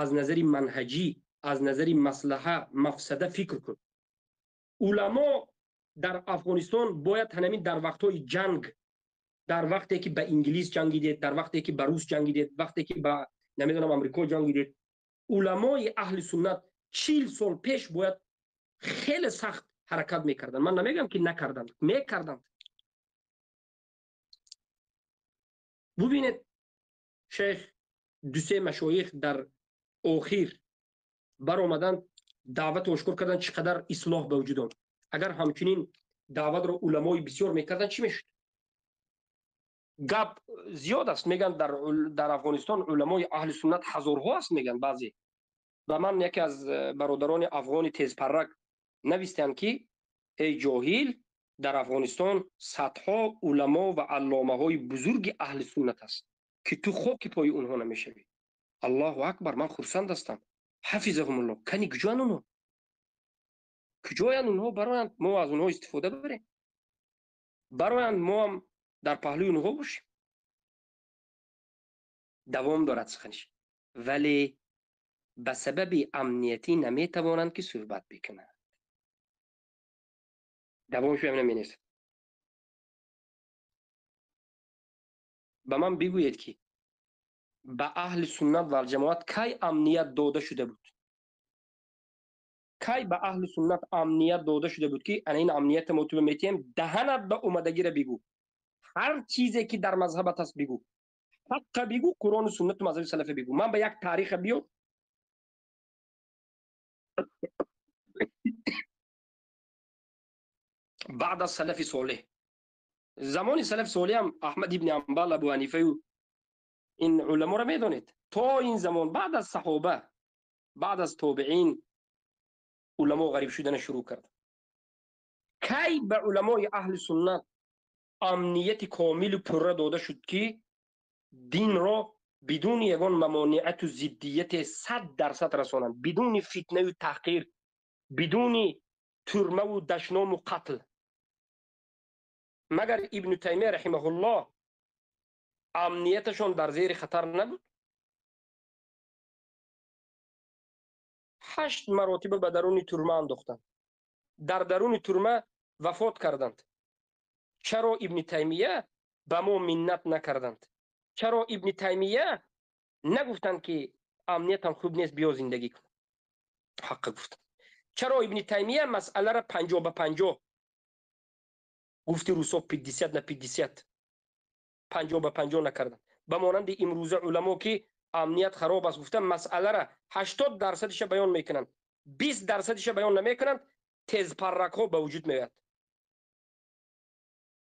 аз назари манҳаҷӣ, аз назари маслаҳа, мафсада фикр кун. Уламо дар Афғонистон бояд ҳамин дар вақтҳои ҷанг, дар вақте ки ба инглис ҷангидед, дар вақте ки ба рус ҷангидед, вақте ки ба намедонам Амрико ҷангидед, уламои аҳли суннат 40 сол пеш бояд хеле сахт ҳаракат мекарданд. Ман намегӯям ки накарданд, мекарданд. Бубинед, шейх ду-се машоих дар охир баромаданд, даъват ошкор карданд, чӣ қадар ислоҳ ба вуҷуд омад. Агар ҳамчунин даъватро уламои бисёр мекарданд, чӣ мешуд? Гап зиёд аст, мегӯянд дар Афғонистон уламои аҳли суннат ҳазорҳо аст, мегӯянд баъзе. Ба ман яке аз бародарони афғони тезпаррак навистанд ки эй ҷоҳил, дар Афғонистон садҳо уламо ва алломаҳои бузурги аҳли суннат аст ки ту хоки пои онҳо намешавӣ. Аллоҳу акбар, ман хурсанд ҳастам. Ҳафизаҳумуллоҳ. Кани куҷоянд онҳо? Куҷоянд онҳо? Бароянд мо аз онҳо истифода барем, бароянд мо ҳам дар паҳлӯи онҳо бошем. Давом дорад суханиш, вале ба сабаби амниятӣ наметавонанд ки суҳбат бикунанд. Давомшо ҳам наменависад. Ба ман бигӯед ки ба аҳли суннат ва ҷамоат кай амният дода шуда буд? Кай ба аҳли суннат амният дода шуда буд ки ана ин амнията мо ту метиҳем, даҳанат ба омадагира бигӯ, ҳар чизе ки дар мазҳабат аст бигӯ, ҳаққа бигӯ, Қуръону суннату мазҳаби салафа бигӯ. Ман ба як тариха биё баъд аз салафи солеҳ, замони салафи солеҳ ҳам Аҳмад ибни Ҳанбал, Абу Ҳанифаю ин уламоро медонед, то ин замон баъд аз саҳоба, баъд аз тобеин уламо ғариб шудана шурӯъ кард. Кай ба уламои аҳли суннат амнияти комилу пурра дода шуд ки динро бидуни ягон мамониату зиддияте 100% расонанд, бидуни фитнаю таҳқир, бидуни турмаву дашному қатл? Магар Ибну Таймия раҳимаҳуллоҳ амнияташон дар зери хатар набуд? 8 маротиба ба даруни турма андохтанд, дар даруни турма вафот карданд. Чаро Ибни Таймия ба мо миннат накарданд? Чаро Ибни Таймия нагуфтанд ки амниятам хуб нест, биё зиндагӣ кун? Ҳаққа гуфтанд. Чаро Ибни Таймия масъаларо 50-50 гуфти русо 50-50, 50-50 накарданд? Ба монанди имрӯза уламо ки амният хароб аст гуфта масъаларо 80%-ша баён мекунанд, 20%-ша баён намекунанд, тезпарракҳо ба вуҷуд меояд,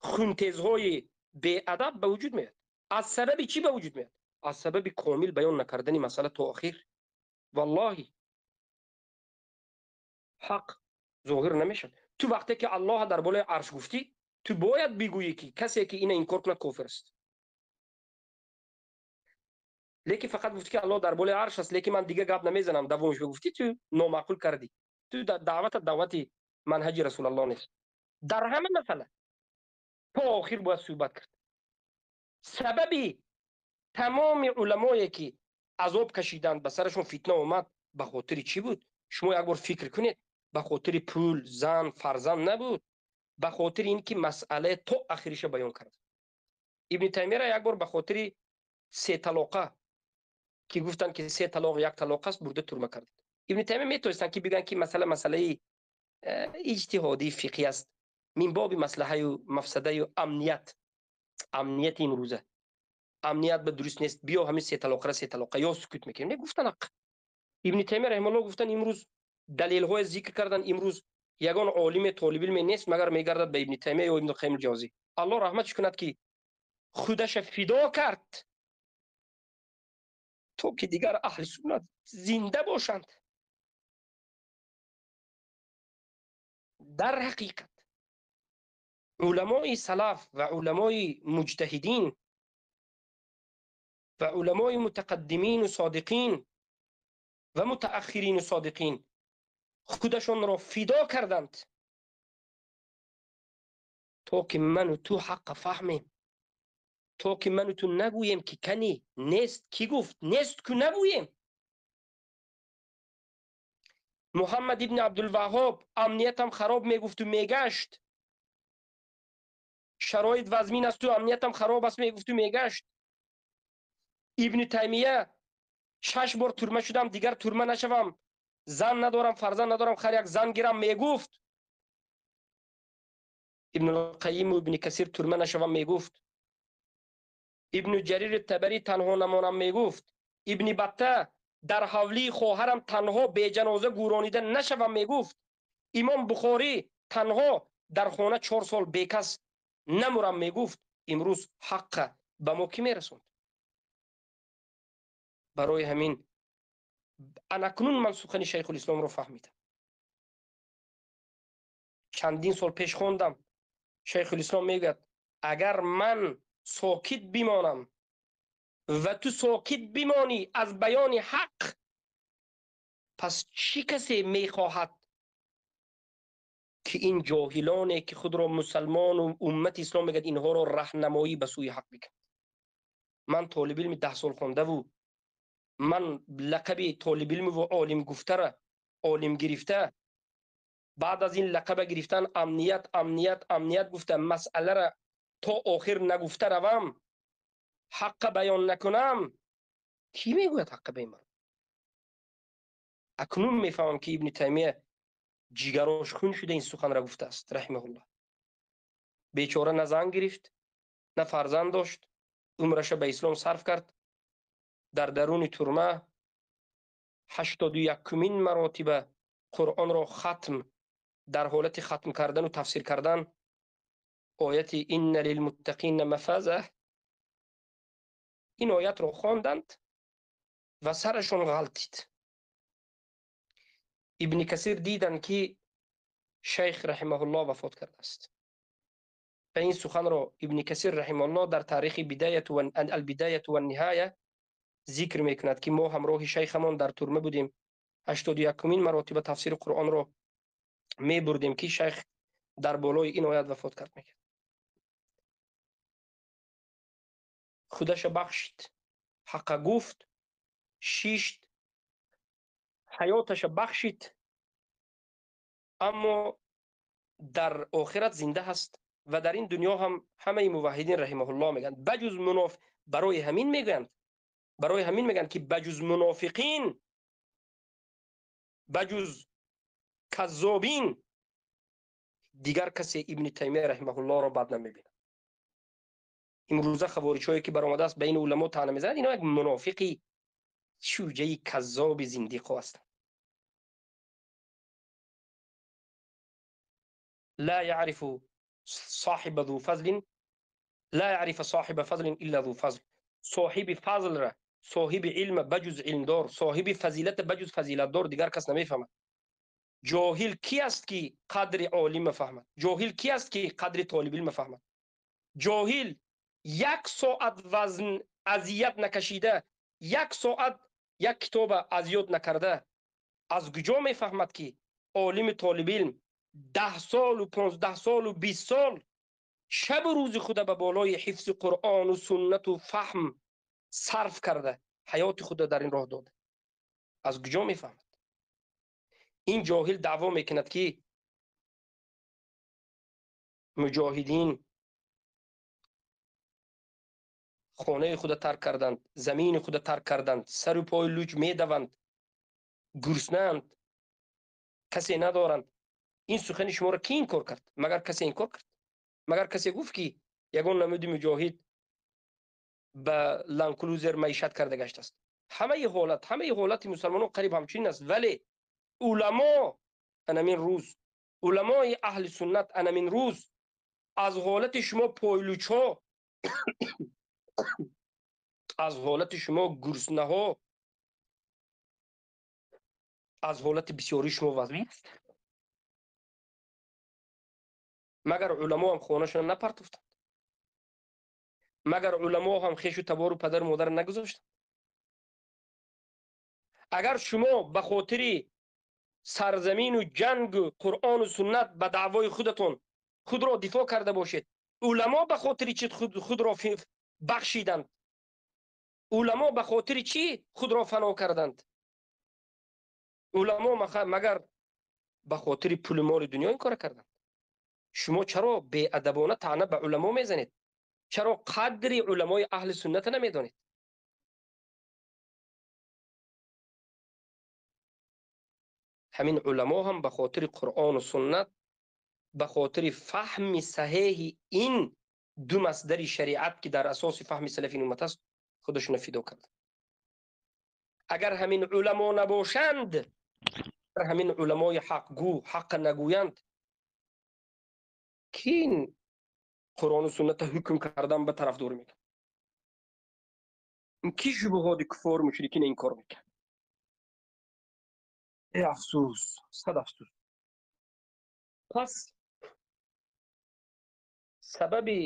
хунтезҳои беадаб ба вуҷуд меояд. Аз сабаби чӣ ба вуҷуд меояд? Аз сабаби комил баён накардани масъала то охир. Валлоҳи ҳақ зоҳир намешавад. Ту вақте ки Аллоҳ дар болои арш гуфтӣ, ту бояд бигӯӣ ки касе ки ина инкор кунад кофир аст. Лекин фақат гуфтӣ ки Аллоҳ дар болои арш аст, лекин ман дига гап намезанам, давомш бигуфтӣ, ту номаъқул кардӣ. Ту даъватат даъвати манҳаҷи Расулаллоҳ нест. Дар ҳама масъала то охир бояд суҳбат кард. Сабаби тамоми уламое ки азоб кашиданд, ба сарашон фитна омад, ба хотири чӣ буд? Шумо як бор фикр кунед, ба хотири пул, зан, фарзанд набуд, Ба хотири ин ки масъала то охириша баён кард. Ибни Таймияра як бор ба хотири се талоқа ки гуфтанд ки се талоқ як талоқ аст, бурда турма карданд. Ибни Таймия метавонистанд ки бигӯянд ки масъала масъалаи иҷтиҳодии фиқҳӣ аст, мин боби маслаҳаю мафсадаю амният, амнияти имрӯза, амният ба дуруст нест, биё ҳамин се талоқара се талоқа ё сукут мекунем. Не, гуфтан ҳақ. Ибни Таймия раҳимаҳуллоҳ гуфтан имрӯз далелҳое зикр кардан, имрӯз ягон олиме толибилме нест, магар мегардад ба Ибни Таймия ё Ибни Қайим Ҷавзӣ. Аллоҳ раҳматш кунад ки худаша фидо кард то ки дигар аҳли суннат зинда бошанд. Дар ҳақиқат уламои салаф ва уламои муҷтаҳидин ва уламои мутақаддимину содиқин ва мутааххирину содиқин худашонро фидо карданд то ки ману ту ҳаққа фаҳмем, то ки ману ту нагӯем ки кани нест, ки гуфт нест ку нагӯем. Муҳаммад ибни Абдулваҳҳоб амниятам хароб мегуфту мегашт, шароит вазмин асту амниятам хароб аст мегуфту мегашт. Ибни Таймия 6 бор турма шудам, дигар турма нашавам, зан надорам, фарзанд надорам, хар як зан гирам мегуфт. Ибни Қайиму Ибни Касир турма нашавам мегуфт. Ибни Ҷарир Табарӣ танҳо намонам мегуфт. Ибни Батта дар ҳавлии хоҳарам танҳо беҷаноза гӯронида нашавам мегуфт. Имом Бухорӣ танҳо дар хона 4 сол бекас намурам мегуфт. Имрӯз ҳаққа ба мо кӣ мерасонд? Барои ҳамин анакнун ман сухани Шайхулисломро фаҳмидам. Чандин сол пеш хондам. Шайхулислом мегӯяд агар ман сокит бимонам ва ту сокит бимонӣ аз баёни ҳақ, пас чӣ касе мехоҳад ки ин ҷоҳилоне ки худро мусалмону уммати ислом мегӯяд инҳоро раҳнамоӣ ба сӯи ҳақ бикунад? Ман толибилми 10 сол хондаву ман лақаби толибилмиву олим гуфтара олим гирифта, баъд аз ин лақаба гирифтан амният амният амният гуфта масъалара то охир нагуфта равам, ҳаққа баён накунам, кӣ мегӯяд ҳаққа ба ин мардум? Акнун мефаҳмам ки Ибни Таймия ҷигарош хун шуда ин суханра гуфтааст раҳимаҳуллоҳ. Бечора на зан гирифт, на фарзанд дошт, умраша ба ислом сарф кард. Дар даруни турма 81-умин маротиба Қуръонро хатм, дар ҳолати хатм кардану тафсир кардан ояти инна лилмуттақина мафаза, ин оятро хонданд ва сарашон ғалтид. Ибни Касир диданд ки шайх раҳимаҳуллоҳ вафот кардааст. Ва ин суханро Ибни Касир раҳимаҳуллоҳ дар таърихи Албидаяту ванниҳоя зикр мекунад ки мо ҳамроҳи шайхамон дар турма будем, 81-умин маротиба тафсири Қуръонро мебурдем ки шайх дар болои ин оят вафот кард. Мегӯяд худаша бахшид, ҳаққа гуфт, шишт, ҳаёташа бахшид, аммо дар охират зинда ҳаст ва дар ин дунё ҳам ҳамаи муваҳҳидин раҳимаҳуллоҳ мегӯянд баҷуз муноф, барои ҳамин мегӯянд, барои ҳамин мегӯянд ки баҷуз мунофиқин, баҷуз каззобин дигар касе Ибни Таймия раҳимаҳуллоҳро бад намебинад. Имрӯза хавориҷҳое ки баромадааст ба ин уламо таъна мезананд, ино як мунофиқи шуҷаи каззоби зиндиқо ҳастанд. لا يعرف صاحب ذو فضل لا يعرف صاحب فضل إلا ذو فضل. صاحب فضل را، صاحب علم بجز علم دار، صاحب فضیلت بجز فضیلت دار دیگر کس نمیفهمد. جاهل کی است که قدر عالم فهمد؟ جاهل کی است که قدر طالب علم فهمد؟ جاهل یک ساعت وزن اذیت نکشیده، یک ساعت یک کتاب از یاد نکرده، از کجا میفهمد که عالم طالب علم 10 سال و 15 سال و 20 سال شب و روز خود به بالای حفظ قرآن و سنت و فهم صرف کرده، حیات خود در این راه داده، از کجا میفهمد؟ این جاهل دعوا میکند که муҷоҳидин хонаи худа тарк карданд, замини худа тарк карданд, сару пой луч медаванд, гуруснаанд, касе надоранд. Ин сухани шуморо ки инкор кард? Магар касе инкор кард? Магар касе гуфт, ки ягон намуди муҷоҳид ба ланклузер маишат карда гаштааст? Ҳамаи ҳолат, ҳамаи ҳолати мусалмонон қариб ҳамчунин аст, вале уламо анамин рӯз, уламои аҳли суннат анамин рӯз аз ҳолати шумо пойлучҳо, аз ҳолати шумо гуруснаҳо, аз ҳолати бисёрии шумо вазмин аст. Магар уламо ҳам хонашона напартофтанд? Магар уламо ҳам хешу табору падару модар нагузоштанд? Агар шумо ба хотири сарзамину ҷангу Қуръону суннат ба даъвои худатон худро дифоъ карда бошед, уламо ба хотири чӣ худро бахшиданд? Уламо ба хотири чӣ худро фано карданд? Уламо магар ба хотири пулу моли дунё ин кора карданд? Шумо чаро беадабона таъна ба уламо мезанед? Чаро қадри уламои аҳли сунната намедонед? Ҳамин уламо ҳам ба хотири Қуръону суннат, ба хотири фаҳми саҳеҳи ин ду масдари шариат, ки дар асоси фаҳми салафи уммат аст, худашонро фидо карданд. Агар ҳамин уламо набошанд, агар ҳамин уламои ҳақгӯ ҳаққа нагӯянд, ки ин Қуръону сунната ҳукм кардан ба тарафдорӣ мекард? Ки шубуҳоти куфору мушрикина инкор мекард? Э афсӯс, сад афсӯс. Пас сабаби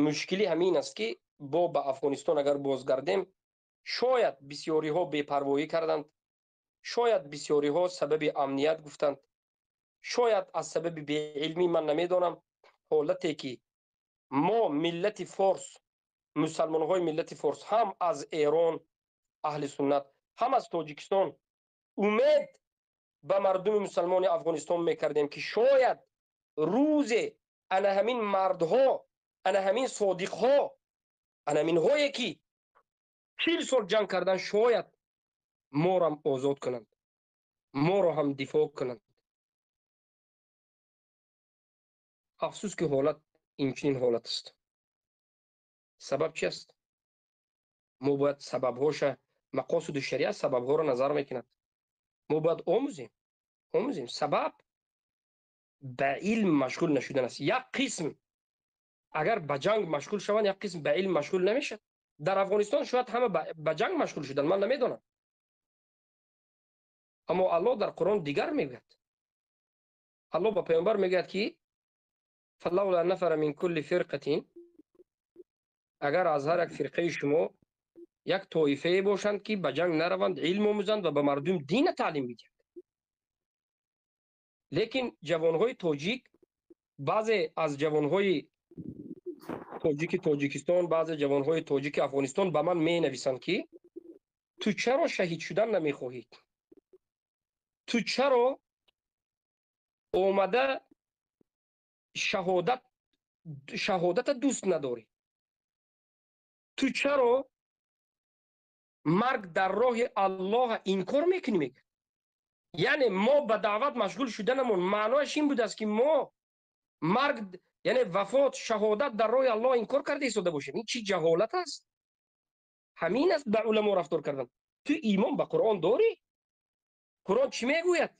мушкилӣ ҳамин аст, ки бо ба Афғонистон агар бозгардем, шояд бисёриҳо бепарвоӣ карданд, шояд бисёриҳо сабаби амният гуфтанд, шояд аз сабаби беилмӣ, ман намедонам. Ҳолате ки мо миллати форс, мусалмонҳои миллати форс, ҳам аз Эрон аҳли суннат, ҳам аз Тоҷикистон умед ба мардуми мусалмони Афғонистон мекардем, ки шояд рӯзе ана ҳамин мардҳо, ана ҳамин содиқҳо, ана ҳаминҳое ки 40 сол ҷанг кардан, шояд морам озод кунанд, моро ҳам дифоъ кунанд. Афсӯс, ки ҳолат инчунин ҳолат аст. Сабаб чи аст? Мо бояд сабабҳоша, мақосиду шариат сабабҳоро назар мекунад. Мо бояд омӯзем. Сабаб ба илм машғул нашудан аст. Як қисм агар ба ҷанг машғул шаванд, як қисм ба илм машғул намешавад. Дар Афғонистон шояд ҳама ба ҷанг машғул шуданд, ман намедонам. Аммо Аллоҳ дар Қуръон дигар мегӯяд. Аллоҳ ба паёмбар мегӯяд, ки фалаула нафара мин кулли фирқатин, агар аз ҳар як фирқаи шумо як тоифае бошанд, ки ба ҷанг нараванд, илм омӯзанд ва ба мардум дина таълим бидиҳанд. Лекин ҷавонҳои тоҷик, баъзе аз ҷавонҳои тоҷики Тоҷикистон, баъзе ҷавонҳои тоҷики Афғонистон ба ман менависанд, ки ту чаро шаҳид шудан намехоҳӣ? Ту чаро омада шаҳодата дӯст надорӣ? Ту чаро марг дар роҳи Аллоҳ инкор мекунӣ? Мегӯяд. Яъне мо ба даъват машғул шуданамон маънояш ин будааст, ки мо марг, яъне вафот, шаҳодат дар роҳи Аллоҳ инкор карда истода бошем. Ин чӣ ҷаҳолат аст? Ҳамин аст ба уламо рафтор кардан. Ту имон ба Қуръон дорӣ? Қуръон чӣ мегӯяд?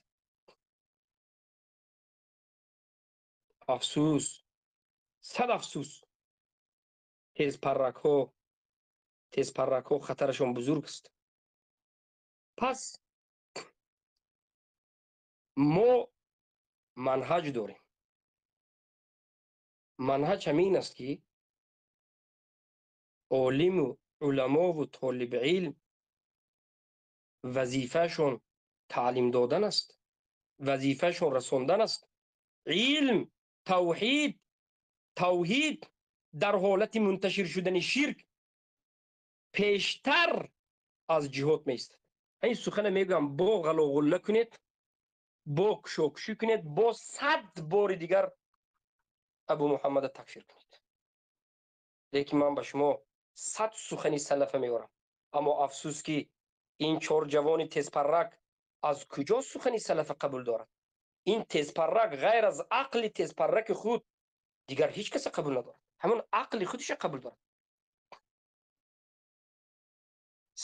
Афсӯс, сад афсӯс. Тезпарракҳо хатарашон бузург аст. Пас мо манҳаҷ дорем. Манҳаҷ ҳамин аст, ки олиму уламову толибилм вазифаашон таълим додан аст, вазифаашон расондан аст. Илм, тавҳид дар ҳолати мунташир шудани ширк пештар аз ҷиҳод меистад. Ин сухана мегӯям, бо ғалоғулла кунед, бо кушокушӣ кунед, бо 100 бори дигар Абу Муҳаммада такфир кунед. Лекин ман ба шумо 100 сухани салафа меорам. Аммо афсӯс ки ин чор ҷавони тезпаррак аз куҷо сухани салафа қабул дорад? Ин тезпаррак ғайр аз ақли тезпарраки худ дигар ҳеҷ каса қабул надорад. Ҳамон ақли худиша қабул дорад.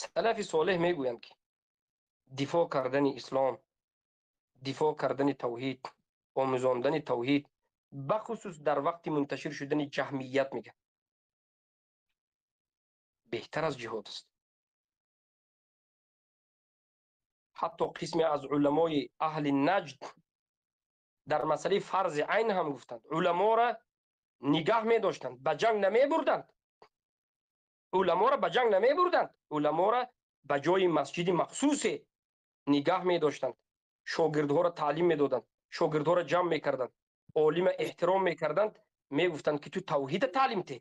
Салафи солеҳ мегӯянд ки дифоъ кардани ислом, дифоъ кардани тавҳид, омӯзондани тавҳид, бахусус дар вақти мунташир шудани ҷаҳмият мегӯяд, беҳтар аз ҷиҳод аст. Ҳатто қисме аз уламои аҳли наҷд дар масъалаи фарзи айн ҳам гуфтанд, уламоро нигаҳ медоштанд, ба ҷанг намебурданд. Уламоро ба ҷанг намебурданд, уламоро ба ҷои масҷиди махсусе нигаҳ медоштанд, шогирдҳоро таълим медоданд, шогирдҳоро ҷамъ мекарданд, олима эҳтиром мекарданд, мегуфтанд ки ту тавҳида таълим те.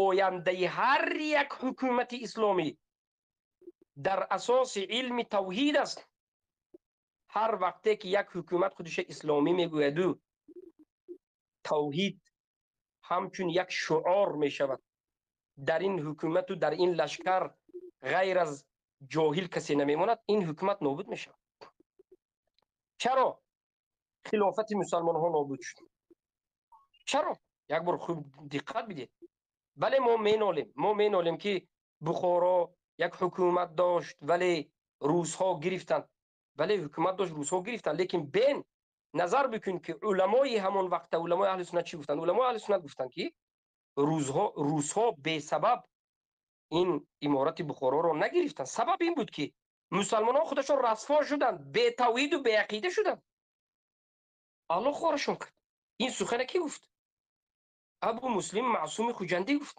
Ояндаи ҳар як ҳукумати исломӣ дар асоси илми тавҳид аст. Ҳар вақте ки як ҳукумат худиша исломӣ мегӯяду, тавҳид ҳамчун як шуор мешавад. Дар ин ҳукумату дар ин лашкар ғайр аз ҷоҳил касе намемонад, ин ҳукумат нобуд мешавад. Чаро хилофати мусалмонҳо нобуд шуд? Чаро? Як бор хуб диққат бидед. Бале, мо менолем, мо менолем ки Бухоро як ҳукумат дошт, вале русҳо гирифтанд. Бале, ҳукумат дошт, русҳо гирифтанд, лекин бен назар бикун ки уламои ҳамон вақта, уламои аҳли суннат чӣ гуфтанд? Уламои аҳли суннат гуфтанд ки русҳо бесабаб ин иморати Бухороро нагирифтанд. Сабаб ин буд ки мусалмонҳо худашон расво шуданд, бетавҳиду беақида шуданд. Аллоҳ хорашон кард. Ин сухане ки гуфт? Абу Муслим Маъсуми Хуҷандӣ гуфт.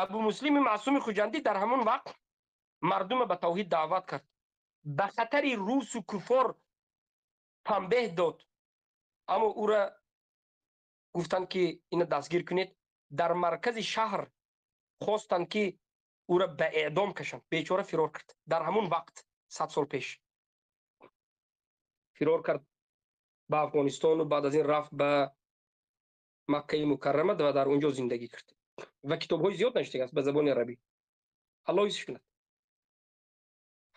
Абу Муслими Маъсуми Хуҷандӣ дар ҳамон вақт мардума ба тавҳид даъват кард, ба хатари русу куфор танбеҳ дод, аммо ӯра гуфтанд ки ина дастгир кунед. Дар маркази шаҳр хостанд ки ӯра ба эъдом кашанд. Бечора фирор кард. Дар ҳамон вақт 100 сол пеш фирор кард ба Афғонистону баъд аз ин рафт ба Маккаи Мукаррама ва дар он ҷо зиндагӣ кард ва китобҳои зиёд навиштагааст ба забони арабӣ. Аллоҳ ҳифзш кунад.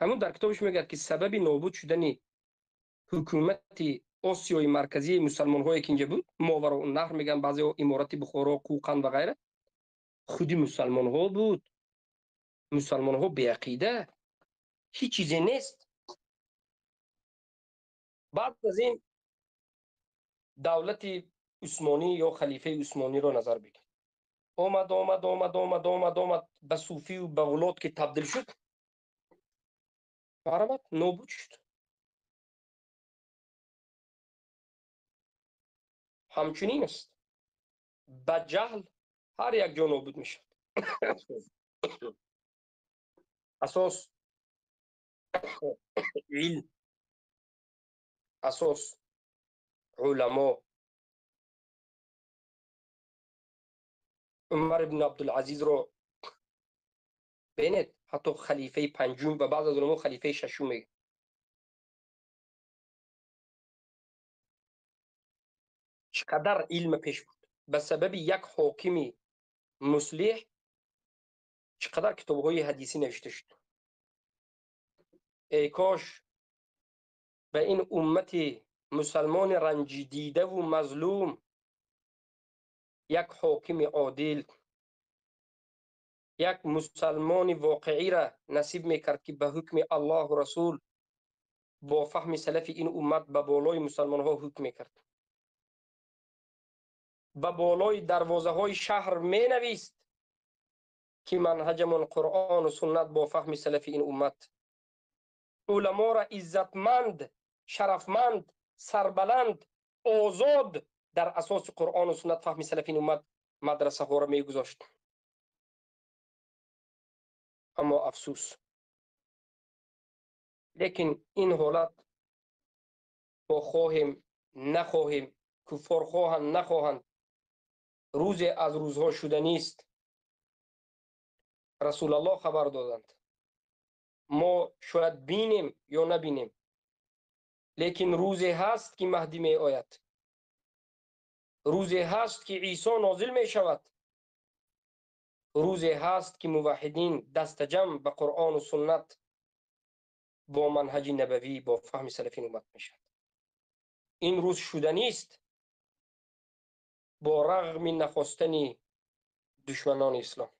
Ҳамун дар китобаш мегӯяд ки сабаби нобуд шудани ҳукумати Осиёи Марказии мусалмонҳое ки инҷа буд, Мовароуннаҳр мегӯянд баъзеҳо, иморати Бухоро, Қӯқанд ва ғайра, худи мусалмонҳо буд. Мусалмонҳо беақида, ҳеҷ чизе нест. Баъд аз ин давлати Усмонӣ ё халифаи Усмониро назар бигиред. Омад, омад, омад, омад, омад, омад, ба суфию ба ғулот ки табдил шуд, баромад, нобуд шуд. Ҳамчунин аст. Ба ҷаҳл ҳар як ҷо нобуд мешавад. Асос илм, асос уламо. Умар ибн Абдулазизро бинед, ҳатто халифаи панҷум ва баъз аз уламо халифаи шашум мегӯянд. Чӣ қадар илм пеш бурд. Ба сабаби як ҳокими муслиҳ чӣ қадар китобҳои ҳадисӣ навишта шуд. Эй кош ба ин уммати мусалмони ранҷидидаву мазлум як ҳокими одил, як мусалмони воқеира насиб мекард ки ба ҳукми Аллоҳу Расул бо фаҳми салафи ин уммат ба болои мусалмонҳо ҳукм мекард. Ба болои дарвозаҳои шаҳр менавист ки манҳаҷамон Қуръону суннат бо фаҳми салафи ин уммат. Уламоро иззатманд, шарафманд, сарбаланд, озод дар асоси Қуръону суннат фаҳми салафи ин уммат мадрасаҳоро мегузошт. Аммо афсӯс, лекин ин ҳолат мо хоҳем нахоҳем, куффор хоҳанд нахоҳанд, рӯзе аз рӯзҳо шуданист. Расулаллоҳ хабар доданд. Мо шояд бинем ё набинем, лекин рӯзе ҳаст ки Маҳдӣ меояд. Рӯзе ҳаст, ки Исо нозил мешавад. Рӯзе ҳаст, ки муваҳҳидин дастаҷам ба Қуръону суннат бо манҳаҷи набавӣ, бо фаҳми салафин уммат мешавад. Ин рӯз шуданист бо рағми нахостани душманони ислом.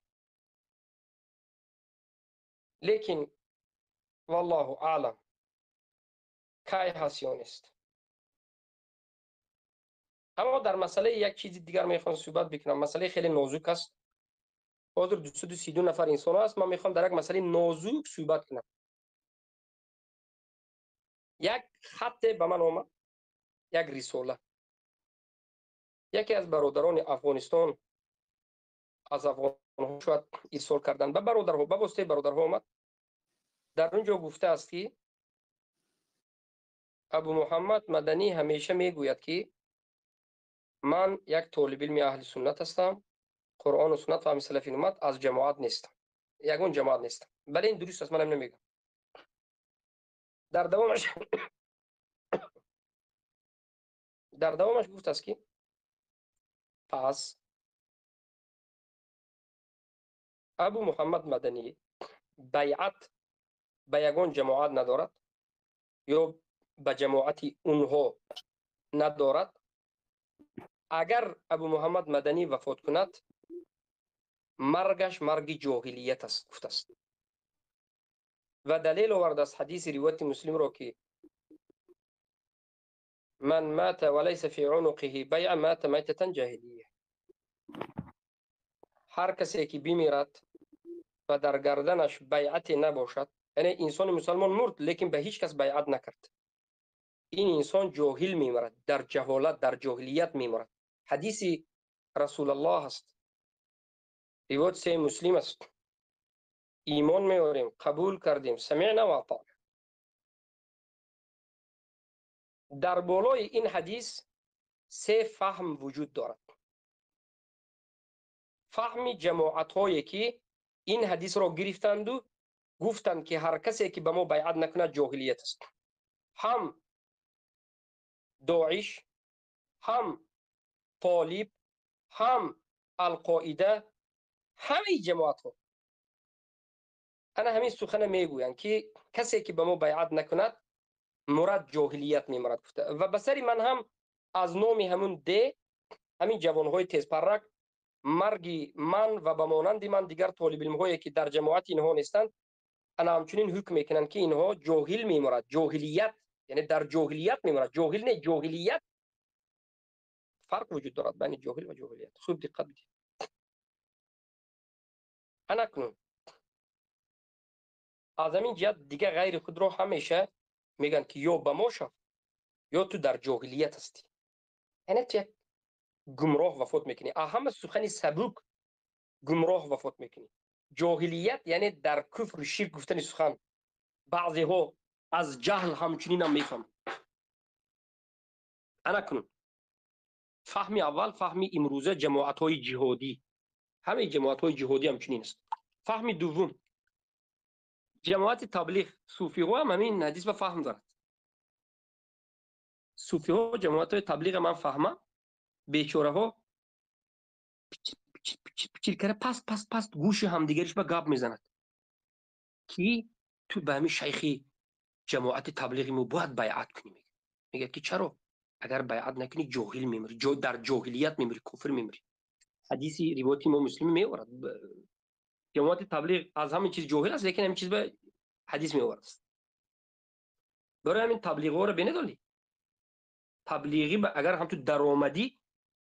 Лекин валлоҳу аълам кай ҳаст ё нест. Аммо дар масъалаи як чизи дигар мехоҳам суҳбат бикунам. Масъалаи хеле нозук аст. Ҳозир 232 нафар инсон аст. Ман мехоҳам дар як масъалаи нозук суҳбат кунам. Як хатте ба ман омад, як рисола. Яке аз бародарони Афғонистон аз афғонҳо шояд ирсол кардан ба бародарҳо, ба воситаи бародарҳо омад. Дар он ҷо гуфтааст, ки Абу Муҳаммад Маданӣ ҳамеша мегӯяд, ки ман як толибилми аҳли суннат ҳастам, Қуръону суннат фаҳми салафи уммат, аз ҷамоат нестам, ягон ҷамоат нестам. Бале, ин дуруст аст, манам намегӯям. Дар давомаш гуфтааст, ки пас Абу Муҳаммад Маданӣ байъат ба ягон ҷамоат надорад ё ба ҷамоати унҳо надорад. Агар Абу Муҳаммад Маданӣ вафот кунад, маргаш марги ҷоҳилият аст, гуфтааст. Ва далел овардааст ҳадиси ривояти Муслимро, ки ман мата ва лайса фи унуқиҳи байъа мата майтатан ҷоҳилия. Ҳар касе ки бимирад ва дар гарданаш байъате набошад, яъне инсони мусалмон мурд, лекин ба ҳеҷ кас байъат накард, ин инсон ҷоҳил мемирад, дар ҷаҳолат, дар ҷоҳилият мемирад. Ҳадиси Расулаллоҳ аст, ривоят се Муслим аст. Имон меорем, қабул кардем, самиъна ва атаъна. Дар болои ин ҳадис се фаҳм вуҷуд дорад. Фаҳми ҷамоатҳое, ки ин ҳадисро гирифтанду гуфтанд, ки ҳар касе ки ба мо байъат накунад, ҷоҳилият аст, ҳам Доиш, ҳам Толиб, ҳам Алқоида, ҳамаи ҷамоатҳо ана ҳамин сухана мегӯянд, ки касе ки ба мо байъат накунад, мурад ҷоҳилият мемурад, гуфта. Ва ба сари ман ҳам аз номи ҳамун ҳамин ҷавонҳои тезпаррак марги ман ва ба монанди ман дигар толибилмҳое, ки дар ҷамоати инҳо нестанд, ана ҳамчунин ҳукм мекунанд, ки инҳо ҷоҳил мемурад, ҷоҳилият, яъне дар ҷоҳилият мемурад. Ҷоҳил не, ҷоҳилият. Фарқ вуҷуд дорад байни ҷоҳил ва ҷоҳилият, хуб диққат бидиҳед. Анакнун аз ҳамин ҷиҳат дигар ғайри худро ҳамеша мегӯянд, ки ё ба мо шав, ё ту дар ҷоҳилият ҳастӣ, яъне ту як гумроҳ вафот мекунӣ. А ҳама сухани сабук гумроҳ вафот мекунӣ. Ҷоҳилият яъне дар куфру ширк гуфтани сухан. Баъзеҳо аз ҷаҳл ҳамчунинам мефаҳманд. Анакнун фаҳми аввал, фаҳми имрӯза ҷамоатҳои ҷиҳодӣ, ҳамаи ҷамоатҳои ҷиҳодӣ ҳамчунин аст. Фаҳми дуввум, ҷамоати таблиғ, суфиҳо ҳам ҳамин ҳадис ба фаҳм дорад. Суфиҳо, ҷамоатҳои таблиға ман фаҳмам, бечораҳо пичир кара паст паст паст гӯши ҳамдигариш ба гап мезанад, ки ту ба ҳамин шайхи ҷамоати таблиғи мо бояд байъат кунӣ. Мегӯяд, ки чаро? Агар байъат накунӣ, ҷоҳил мемирӣ, дар ҷоҳилият мемирӣ, кофир мемирӣ. Ҳадиси ривояти мо Муслим меорад. Ҷамоати таблиғ аз ҳамин чиз ҷоҳил аст, лекин ҳамин чиз ба ҳадис меовард. Барои ҳамин таблиғҳоро бенедоли таблиғӣ, агар ҳам ту даромадӣ,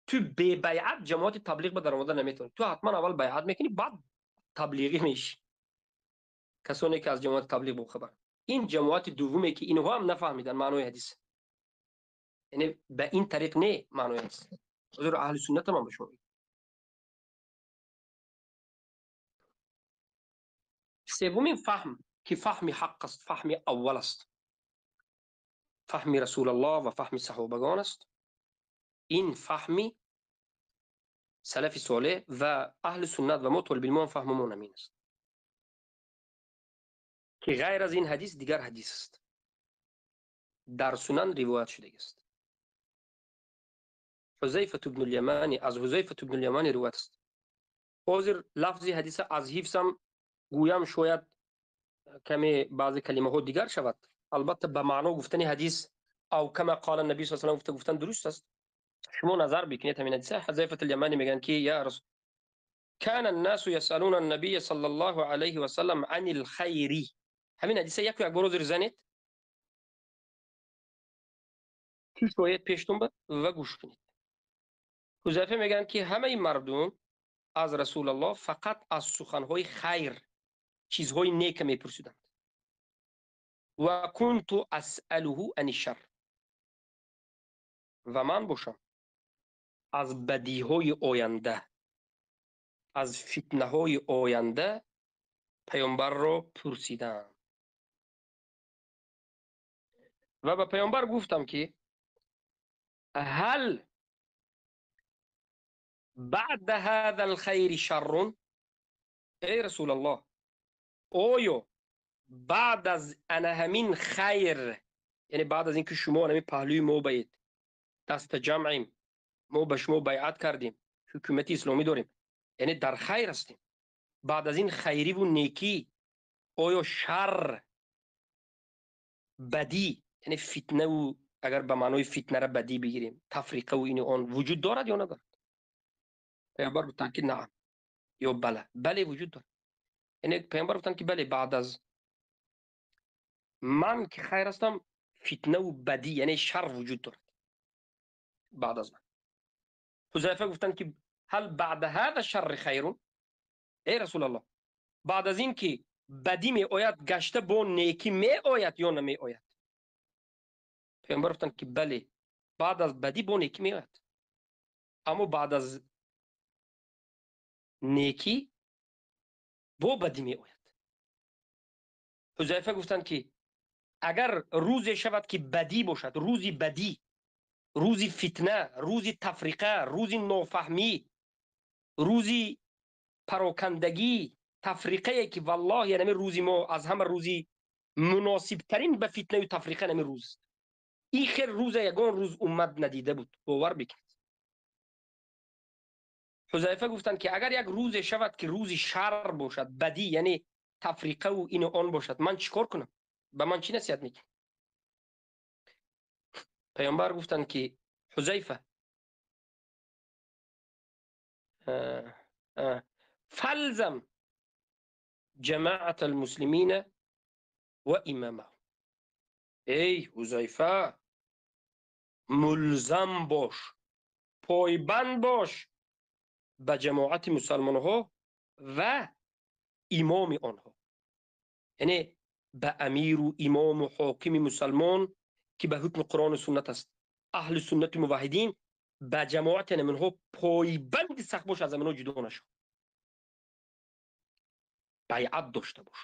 ту бебайъат ҷамоати таблиғ ба даромада наметавонӣ. Ту ҳатман аввал байъат мекунӣ, баъд таблиғӣ мешӣ. Касоне ки аз ҷамоати таблиғ бохабар, ин ҷамоати дуввуме, ки инҳо ҳам нафаҳмиданд маънои ҳадис, яъне ба ин тариқ не маънои ҳадис. Ҳозир аҳли сунната ман ба шумо. Севумин фаҳм, ки фаҳми ҳақ аст, фаҳми аввал аст, фаҳми Расулаллоҳ ва фаҳми саҳобагон аст, ин фаҳми салафи солеҳ ва аҳли суннат ва мо толибилмон фаҳмамон ҳамин аст, ки ғайр аз ин ҳадис дигар ҳадис аст, дар сунан ривоят шудагист. Ҳузайфа ибн ал-Ямани, аз Ҳузайфа ибн ал-Ямани ривоят аст. Ҳозир лафзи ҳадиса аз ҳифзам гӯям, шояд каме баъзе калимаҳо дигар шавад. Албатта, ба маъно гуфтани ҳадис ав кама қала наби саллаллоҳу алайҳи васаллам гуфта гуфтан дуруст аст. Шумо назар бикунед ҳамин ҳадиса. Ҳузайфа ал-Ямани мегӯянд, ки я расул كان الناس يسألون النبي صلى الله عليه وسلم عن الخير. ҳамин ҳадиса яку як бор ҳозир занед, шояд пештон ба ва гӯш кунед. Ҳузайфа мегӯянд, ки ҳамаи мардум аз Расулаллоҳ фақат аз суханҳои хайр, чизҳои нека мепурсиданд. Ва кунту асъалуҳу ани шар, ва ман бошам аз бадиҳои оянда, аз фитнаҳои оянда паёмбарро пурсидам ва ба паёмбар гуфтам, ки ҳал баъда ҳаза алхайри шаррун? Эй Расулаллоҳ, оё баъд аз ана ҳамин хайр, яъне баъд аз ин ки шумо ҳамин паҳлӯи мо баед, даста ҷамъем, мо ба шумо байъат кардем, ҳукумати исломӣ дорем, яъне дар хайр ҳастем, баъд аз ин хайриву некӣ оё шар, бадӣ, яъне фитнаву, агар ба маънои фитнара бадӣ бигирем, тафриқаву ини он вуҷуд дорад ё надорад? Паёмбар гуфтанд, ки наам ё бала, бале, вуҷуд дорад. Яъне паёмбар гуфтанд, ки бале, баъд аз ман ки хайр ҳастам, фитнаву бадӣ, яъне шар вуҷуд дорад баъд аз ман. Ҳузайфа гуфтанд, ки ҳал баъда ҳаза шарри хайрун? Эй Расулаллоҳ, баъд аз ин ки бадӣ меояд, гашта бо некӣ меояд ё намеояд? Паёмбар гуфтанд, ки бале, баъд аз бадӣ бо некӣ меояд, аммо баъд аз некӣ бо бадӣ меояд. Ҳузайфа гуфтанд, ки агар рӯзе шавад, ки бадӣ бошад, рӯзи бадӣ, рӯзи фитна, рӯзи тафриқа, рӯзи нофаҳмӣ, рӯзи парокандагӣ, тафриқае, ки валлоҳи ҳамин рӯзи мо аз ҳама рӯзи муносибтарин ба фитнаю тафриқа ҳамин рӯз аст. Ин хел рӯза ягон рӯз уммат надида буд, бовар бикунед. Ҳузайфа гуфтанд, ки агар як рӯзе шавад, ки рӯзи шар бошад, бадӣ, яъне тафриқаву ину он бошад, ман чӣ кор кунам? Ба ман чӣ насиҳат мекунӣ? Паёмбар гуфтанд, ки Ҳузайфа, фалзам ҷамаат алмуслимина ва имамаҳум. Эй Ҳузайфа, мулзам бош, пойбанд бош ба ҷамоати мусалмонҳо ва имоми онҳо, яъне ба амиру имому ҳокими мусалмон, ки ба ҳукми Қуръону суннат аст, аҳли суннати муваҳҳидин, ба ҷамоати аминҳо пойбанди сахт бош, аз аминҳо ҷудо нашав, байъат дошта бош.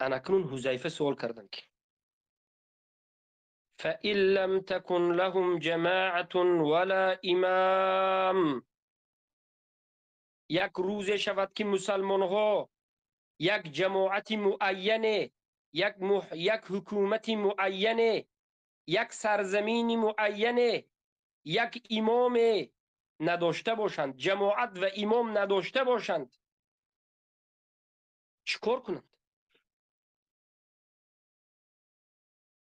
Анакнун Ҳузайфа суол карданд, ки فإن لم تكن لهم جماعة ولا إمام؟ як рӯзе шавад, ки мусалмонҳо як ҷамоати муайяне, як ҳукумати муайяне, як сарзамини муайяне, як имоме надошта бошанд, ҷамоат ва имом надошта бошанд, чӣ кор кунанд?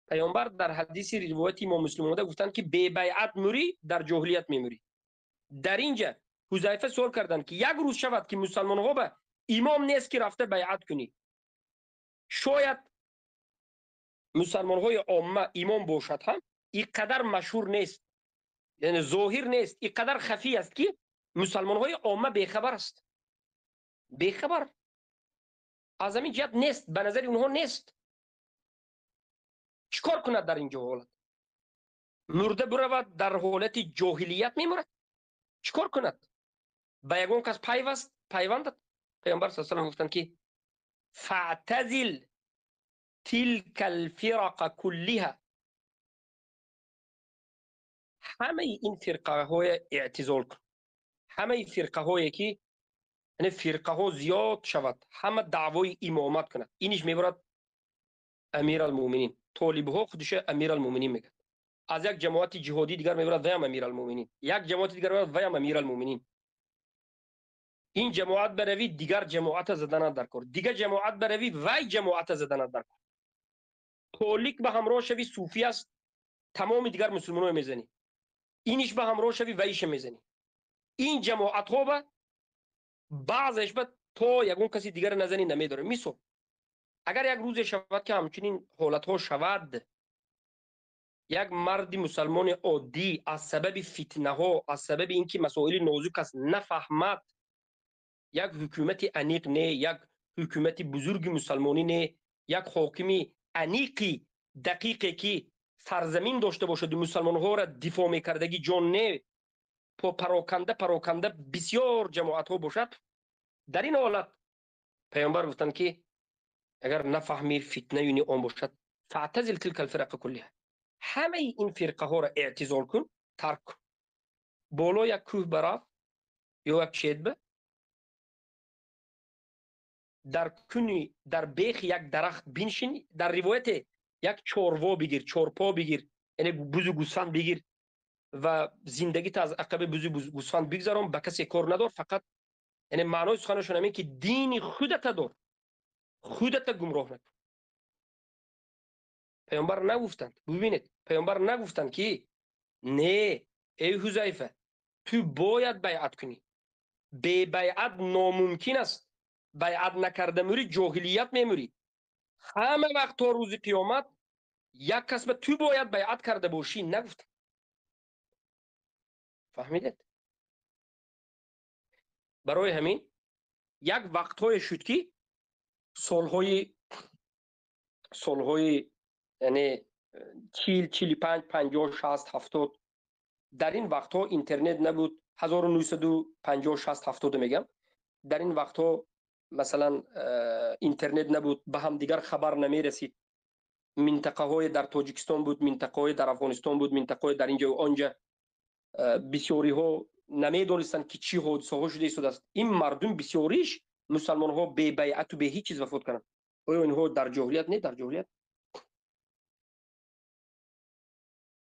Паёмбар дар ҳадиси ривояти имом Муслим омада гуфтанд, ки бебайъат мурӣ, дар ҷоҳилият мемурӣ. Дар инҷа Ҳузайфа суол карданд, ки як рӯз шавад, ки мусалмонҳо ба имом нест, ки рафта байъат кунӣ. Шояд мусалмонҳои омма имом бошад ҳам, ин қадар машҳур нест, яъне зоҳир нест, ин қадар хафӣ аст, ки мусалмонҳои омма бехабар аст, бехабар аз ҳамин ҷиҳат нест, ба назари онҳо нест. Чӣ кор кунад дар ин ҷо ҳолат? Мурда биравад, дар ҳолати ҷоҳилият мемурад? Чӣ кор кунад? Ба ягон кас пайваст пайвандад? Паёмбар са салам гуфтанд, ки фаътазил тилка алфирақа куллиҳа. Ҳамаи ин фирқаҳое эътизол кун, ҳамаи фирқаҳое ки, яъне фирқаҳо зиёд шавад, ҳама даъвои имомат кунад, иниш мебарад амир алмуъминин. толибҳо худша Амиралмӯъминин мегӯяд. Аз як ҷамоати ҷиҳодӣ дигар мебарад, ваям Амиралмӯъминин. Як ҷамоати дигар мебарад, ваям Амиралмӯъминин. Ин ҷамоат баравӣ, дигар ҷамоата заданат дар кор. Дигар ҷамоат баравӣ, вай ҷамоата заданат дар кор. Толик ба ҳамроҳ шавӣ, суфӣ аст, тамоми дигар мусулмонҳо мезанӣ. Иниш ба ҳамроҳ шавӣ, вайша мезанӣ. Ин ҷамоатҳо ба баъзеш ба то ягон каси дигар назанӣ намедорӣ. Мисол, агар як рӯзе шавад, ки ҳамчунин ҳолатҳо шавад, як марди мусалмони оддӣ аз сабаби фитнаҳо, аз сабаби ин ки масоили нозук аст, нафаҳмад, як ҳукумати аниқ не, як ҳукумати бузурги мусалмонӣ не, як ҳокими аниқи дақиқе, ки сарзамин дошта бошаду мусалмонҳоро дифоъ мекардагӣ ҷон не, пароканда пароканда бисёр ҷамоатҳо бошад, дар ин ҳолат паёмбар гуфтанд, ки агар нафаҳми, фитнаюни он бошад, فاعتزل تلك الفرق كلها, ҳамаи ин фирқаҳоро эътизол кун, тарк кун, боло як кӯҳ барав ё як чедба, дар куни, дар бехи як дарахт биншин, дар ривояте як чорво бигир, чорпо бигир, яъне бузу гӯсфанд бигир ва зиндагита аз ақаби бузу гӯсфанд бигзарон, ба касе кор надор. Фақат, яъне маънои суханашон ҳамин, ки дини худата дор, худата гумроҳ накун. Паёмбар нагуфтанд, бубинед, паёмбар нагуфтанд, ки не, эй Ҳузайфа, ту бояд байъат кунӣ, бебайъат номумкин аст, байъат накарда мӯрӣ, ҷоҳилият мемӯрӣ, ҳама вақт то рӯзи қиёмат як кас ба ту бояд байъат карда бошӣ, нагуфтанд. Фаҳмидед? Барои ҳамин як вақтҳое шуд, ки солҳои, яъне 40, 45, 50, 60, 70, дар ин вақтҳо интернет набуд. 1950, 60, 70 мегам. Дар ин вақтҳо, масалан, интернет набуд, ба ҳамдигар хабар намерасид. Минтақаҳое дар Тоҷикистон буд, минтақаҳое дар Афғонистон буд, минтақаҳое дар инҷа онҷа, бисёриҳо намедонистанд, ки чӣ ҳодисаҳо шуда истодааст. Ин мардум, бисёриш мусалмонҳо, бебайъату бе ҳеҷ чиз вафот карданд. Оё инҳо дар ҷоҳилият не? Дар ҷоҳилият.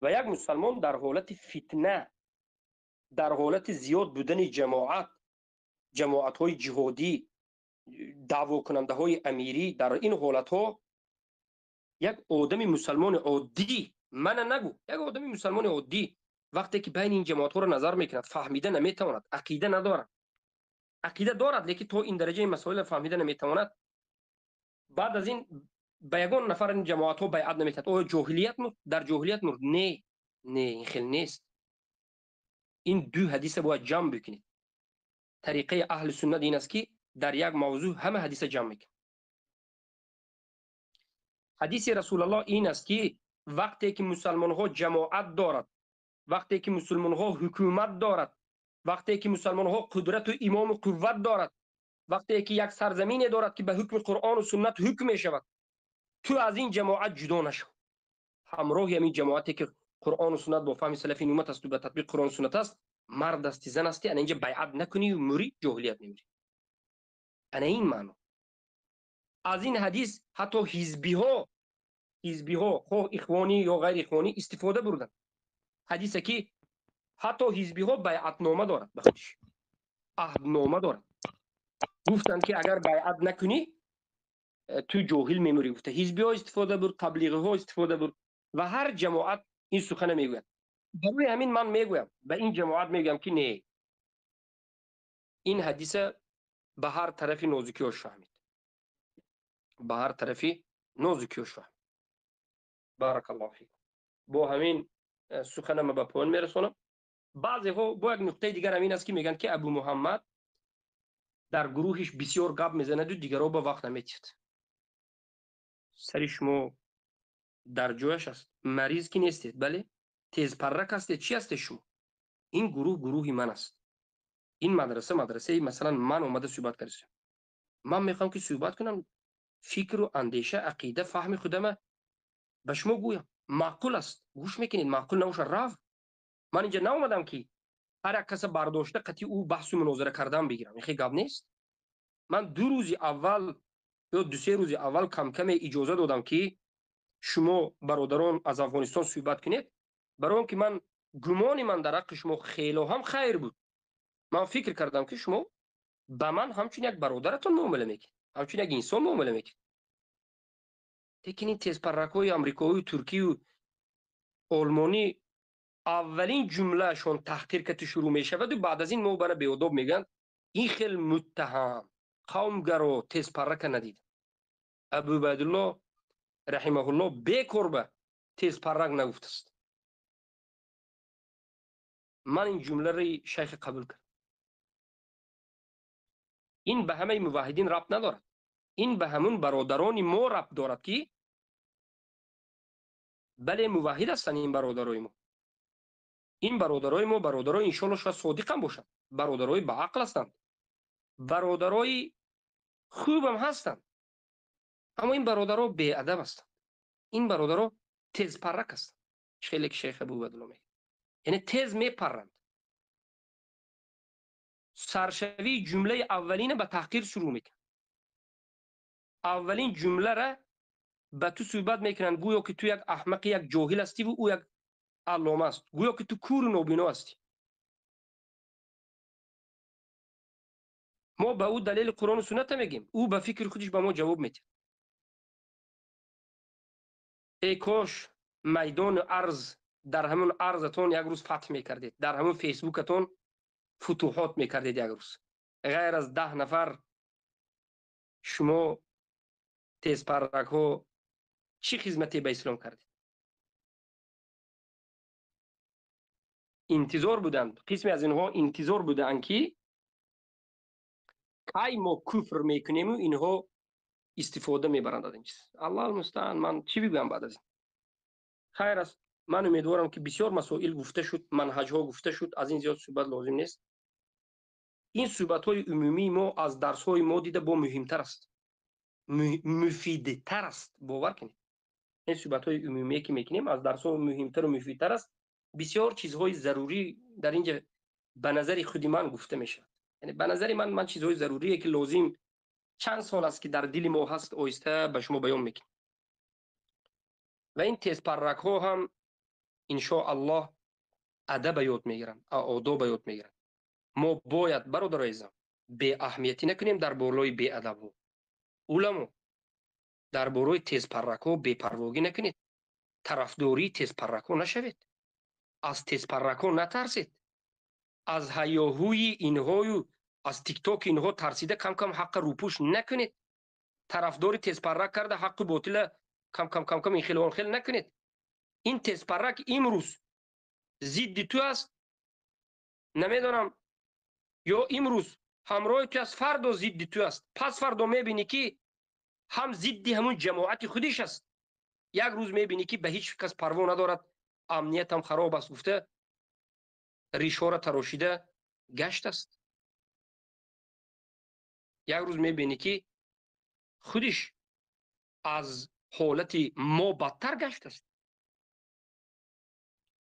Ва як мусалмон дар ҳолати фитна, дар ҳолати зиёд будани ҷамоат, ҷамоатҳои ҷиҳодӣ, даъвокунандаҳои амирӣ, дар ин ҳолатҳо як одами мусалмони оддӣ, мана нагӯ, як одами мусалмони оддӣ вақте ки байни ин ҷамоатҳоро назар мекунад, фаҳмида наметавонад, ақида надорад, ақида дорад, лекин то ин дараҷаи масоилро фаҳмида наметавонад, баъд аз ин ба ягон нафар ин ҷамоатҳо байъат наметиҳад. Оё ҷоҳилият мурд? Дар ҷоҳилият мурд? Не, не, ин хел нест. Ин ду ҳадиса бояд ҷамъ бикунед. Тариқаи аҳли суннат ин аст, ки дар як мавзӯъ ҳама ҳадиса ҷамъ мекунад. Ҳадиси Расулаллоҳ ин аст, ки вақте ки мусалмонҳо ҷамоат дорад, вақте ки мусулмонҳо ҳукумат дорад, вақте ки мусалмонҳо қудрату имому қувват дорад, вақте ки як сарзамине дорад, ки ба ҳукми Қуръону суннат ҳукм мешавад, ту аз ин ҷамоат ҷудо нашав. Ҳамроҳи ҳамин ҷамоате, ки Қуръону суннат бо фаҳми салафи уммат асту ба татбиқи Қуръону суннат аст, мард асти, зан асти, ана инҷа байъат накунию мурӣ, ҷоҳилият мемурӣ. Ана ин маъно. Аз ин ҳадис ҳатто ҳизбиҳо, хоҳ ихвонӣ ё ғайри ихвонӣ, истифода бурданд. Ҳадисе, ки ҳатто ҳизбиҳо байъатнома дорад, ба худиш аҳднома дорад, гуфтанд, ки агар байъат накунӣ, ту ҷоҳил мемурӣ, гуфта ҳизбиҳо истифода бурд, таблиғиҳо истифода бурд ва ҳар ҷамоат ин сухана мегӯяд. Барои ҳамин ман мегӯям, ба ин ҷамоат мегӯям, ки не, ин ҳадиса ба ҳар тарафи нозукиёш фаҳмид, ба ҳар тарафи нозукиёш фаҳмид. Баракаллоҳу фикум. Бо ҳамин суханама ба поён мерасонам. Баъзеҳо бо як нуқтаи дигар ҳамин аст, ки мегӯянд, ки Абу Муҳаммад дар гурӯҳиш бисёр гап мезанаду дигарро ба вақт наметиҳад. Сари шумо дар ҷояш аст? Мариз ки нестед, бале, тезпаррак ҳастед, чӣ ҳастед шумо? Ин гурӯҳ гурӯҳи ман аст, ин мадраса мадрасаи, масалан, ман омада суҳбат кардастам. Ман мехоҳам, ки суҳбат кунам, фикру андеша, ақида, фаҳми худама ба шумо гӯям. Маъқул аст, гӯш мекунед, маъқул набошад, рав. Ман инҷа наомадам, ки ҳар як каса бардошта қатъи ӯ баҳсу мунозира кардан бигирам. Ин хел гап нест. Ман 2 рӯзи аввал ё 2-се рӯзи аввал камкаме иҷоза додам, ки Шумо бародарон аз Афғонистон суҳбат кунед, барои он ки ман гумони ман дар ҳаққи шумо хело ҳам хайр буд. Ман фикр кардам, ки шумо ба ман ҳамчун як бародаратон муомила мекунед, ҳамчун як инсон муомила мекунед. Лекин ин тезпарракҳои амрикоию туркию олмонӣ аввалин ҷумлаашон таҳқир кати шурӯъ мешаваду баъд аз ин мо бара беодоб мегӯянд. Ин хел муттаҳам, қавмгаро, тезпаррака надидам. Абу Убайдулло раҳимаҳулло бекор ба тезпаррак нагуфтааст. Ман ин ҷумлари шайхе қабул кардам. Ин ба ҳамаи муваҳҳидин рабт надорад, ин ба ҳамун бародарони мо рабт дорад, ки бале, муваҳҳид ҳастанд. Ин бародарои мо, ин бародарои мо бародарои иншоалло шояд содиқам бошанд, бародарои баақл ҳастанд, бародарои хубам ҳастанд, аммо ин бародаро беадаб ҳастанд, ин бародаро тезпаррак ҳастанд. Хеле ки шайх Абу Убайдулло мегӯяд, яъне тез мепарранд. Саршавии ҷумлаи аввалина ба таҳқир шурӯъ мекунанд. Аввалин ҷумлара ба ту суҳбат мекунанд, гӯё ки ту як аҳмақи, як ҷоҳил ҳастиву ӯ як аллома аст, гӯё ки ту куру нобино ҳастӣ. Мо ба ӯ далели Қуръону сунната мегӯем, ӯ ба фикри худиш ба мо ҷавоб медиҳад. Эй кош майдони арз, дар ҳамон арзатон як рӯз фатҳ мекардед, дар ҳамон фейсбукатон футуҳот мекардед як рӯз. Ғайр аз 10 нафар шумо тезпарракҳо чӣ хизмате ба ислом кардед? Интизор буданд, қисме аз инҳо интизор буданд, ки кай мо куфр мекунему инҳо истифода мебаранд аз ин чиз. Аллоҳ алмустаан, ман чӣ бигӯям баъд аз ин? Хайр аст, ман умедворам, ки бисёр масоил гуфта шуд, манҳаҷҳо гуфта шуд, аз ин зиёд суҳбат лозим нест. Ин суҳбатҳои умумии мо аз дарсҳои мо дида бо муҳимтар аст, муфидтар аст, бовар кунед. Ин суҳбатҳои умумие, ки мекунем, аз дарсҳо муҳимтару муфидтар аст. Бисёр чизҳои зарурӣ дар инҷа ба назари худи ман гуфта мешавад. Яъне ба назари ман, ман чизҳои зарурие, ки лозим чанд сол аст, ки дар дили мо ҳаст, оҳиста ба шумо баён мекунем. Ва ин тезпарракҳо ҳам иншоаллоҳ адаба ёд мегиранд, одоба ёд мегиранд. Мо бояд, бародарои азизам, беаҳамиятӣ накунем дар болои беадабҳо. Уламо, дар бораи тезпарракҳо бепарвогӣ накунед, тарафдории тезпарракҳо нашавед, аз тезпарракҳо натарсед, аз ҳаёҳӯи инҳою аз тиктоки инҳо тарсида кам-кам ҳаққа рӯпӯш накунед, тарафдори тезпаррак карда ҳаққу ботила кам-кам кам-кам ин хел он хел накунед. Ин тезпаррак имрӯз зидди ту аст, намедонам, ё имрӯз ҳамроҳи ту аст, фардо зидди ту аст, пас фардо мебинӣ, ки ҳам зидди ҳамун ҷамоати худиш аст. Як рӯз мебинӣ, ки ба ҳеҷ кас парво надорад, амниятам хароб аст гуфта ришҳоро тарошида гашт аст. Як рӯз мебинӣ, ки худиш аз ҳолати мо бадтар гашт аст.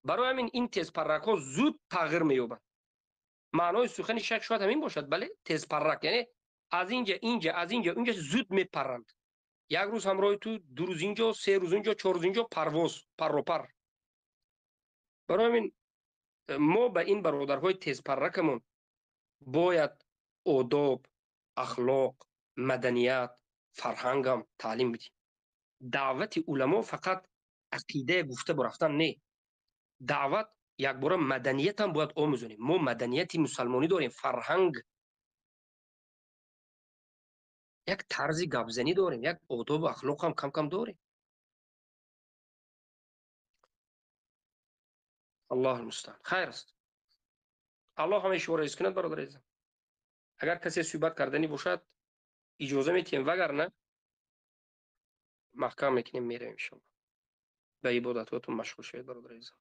Барои ҳамин ин тезпарракҳо зуд тағйир меёбанд. Маънои сухани шайх шояд ҳамин бошад. Бале, тезпаррак яъне аз инҷа инҷа, аз инҷа унҷа зуд мепарранд. Як рӯз ҳамроҳи ту, 2 рӯз инҷо, 3 рӯз унҷо, 4 рӯз инҷо, парвоз парропар. Барои ҳамин мо ба ин бародарҳои тезпарракамон бояд одоб, ахлоқ, маданият, фарҳангам таълим бидиҳем. Даъвати уламо фақат ақидае гуфта бурафтан не, даъват якбора маданиятам бояд омӯзонем. Мо маданияти мусалмонӣ дорем, фарҳанг, як тарзи гапзанӣ дорем, як одобу ахлоқам кам-кам дорем. Аллоҳ алмустаан. Хайр аст, Аллоҳ ҳамаи шуморо ҳифз кунад. Бародари азизам, агар касе суҳбат карданӣ бошад, иҷоза метиҳем, вагарна маҳкам мекунем, меравем иншоалло. Ба ибодатҳоятон машғул шавед, бародари азизам.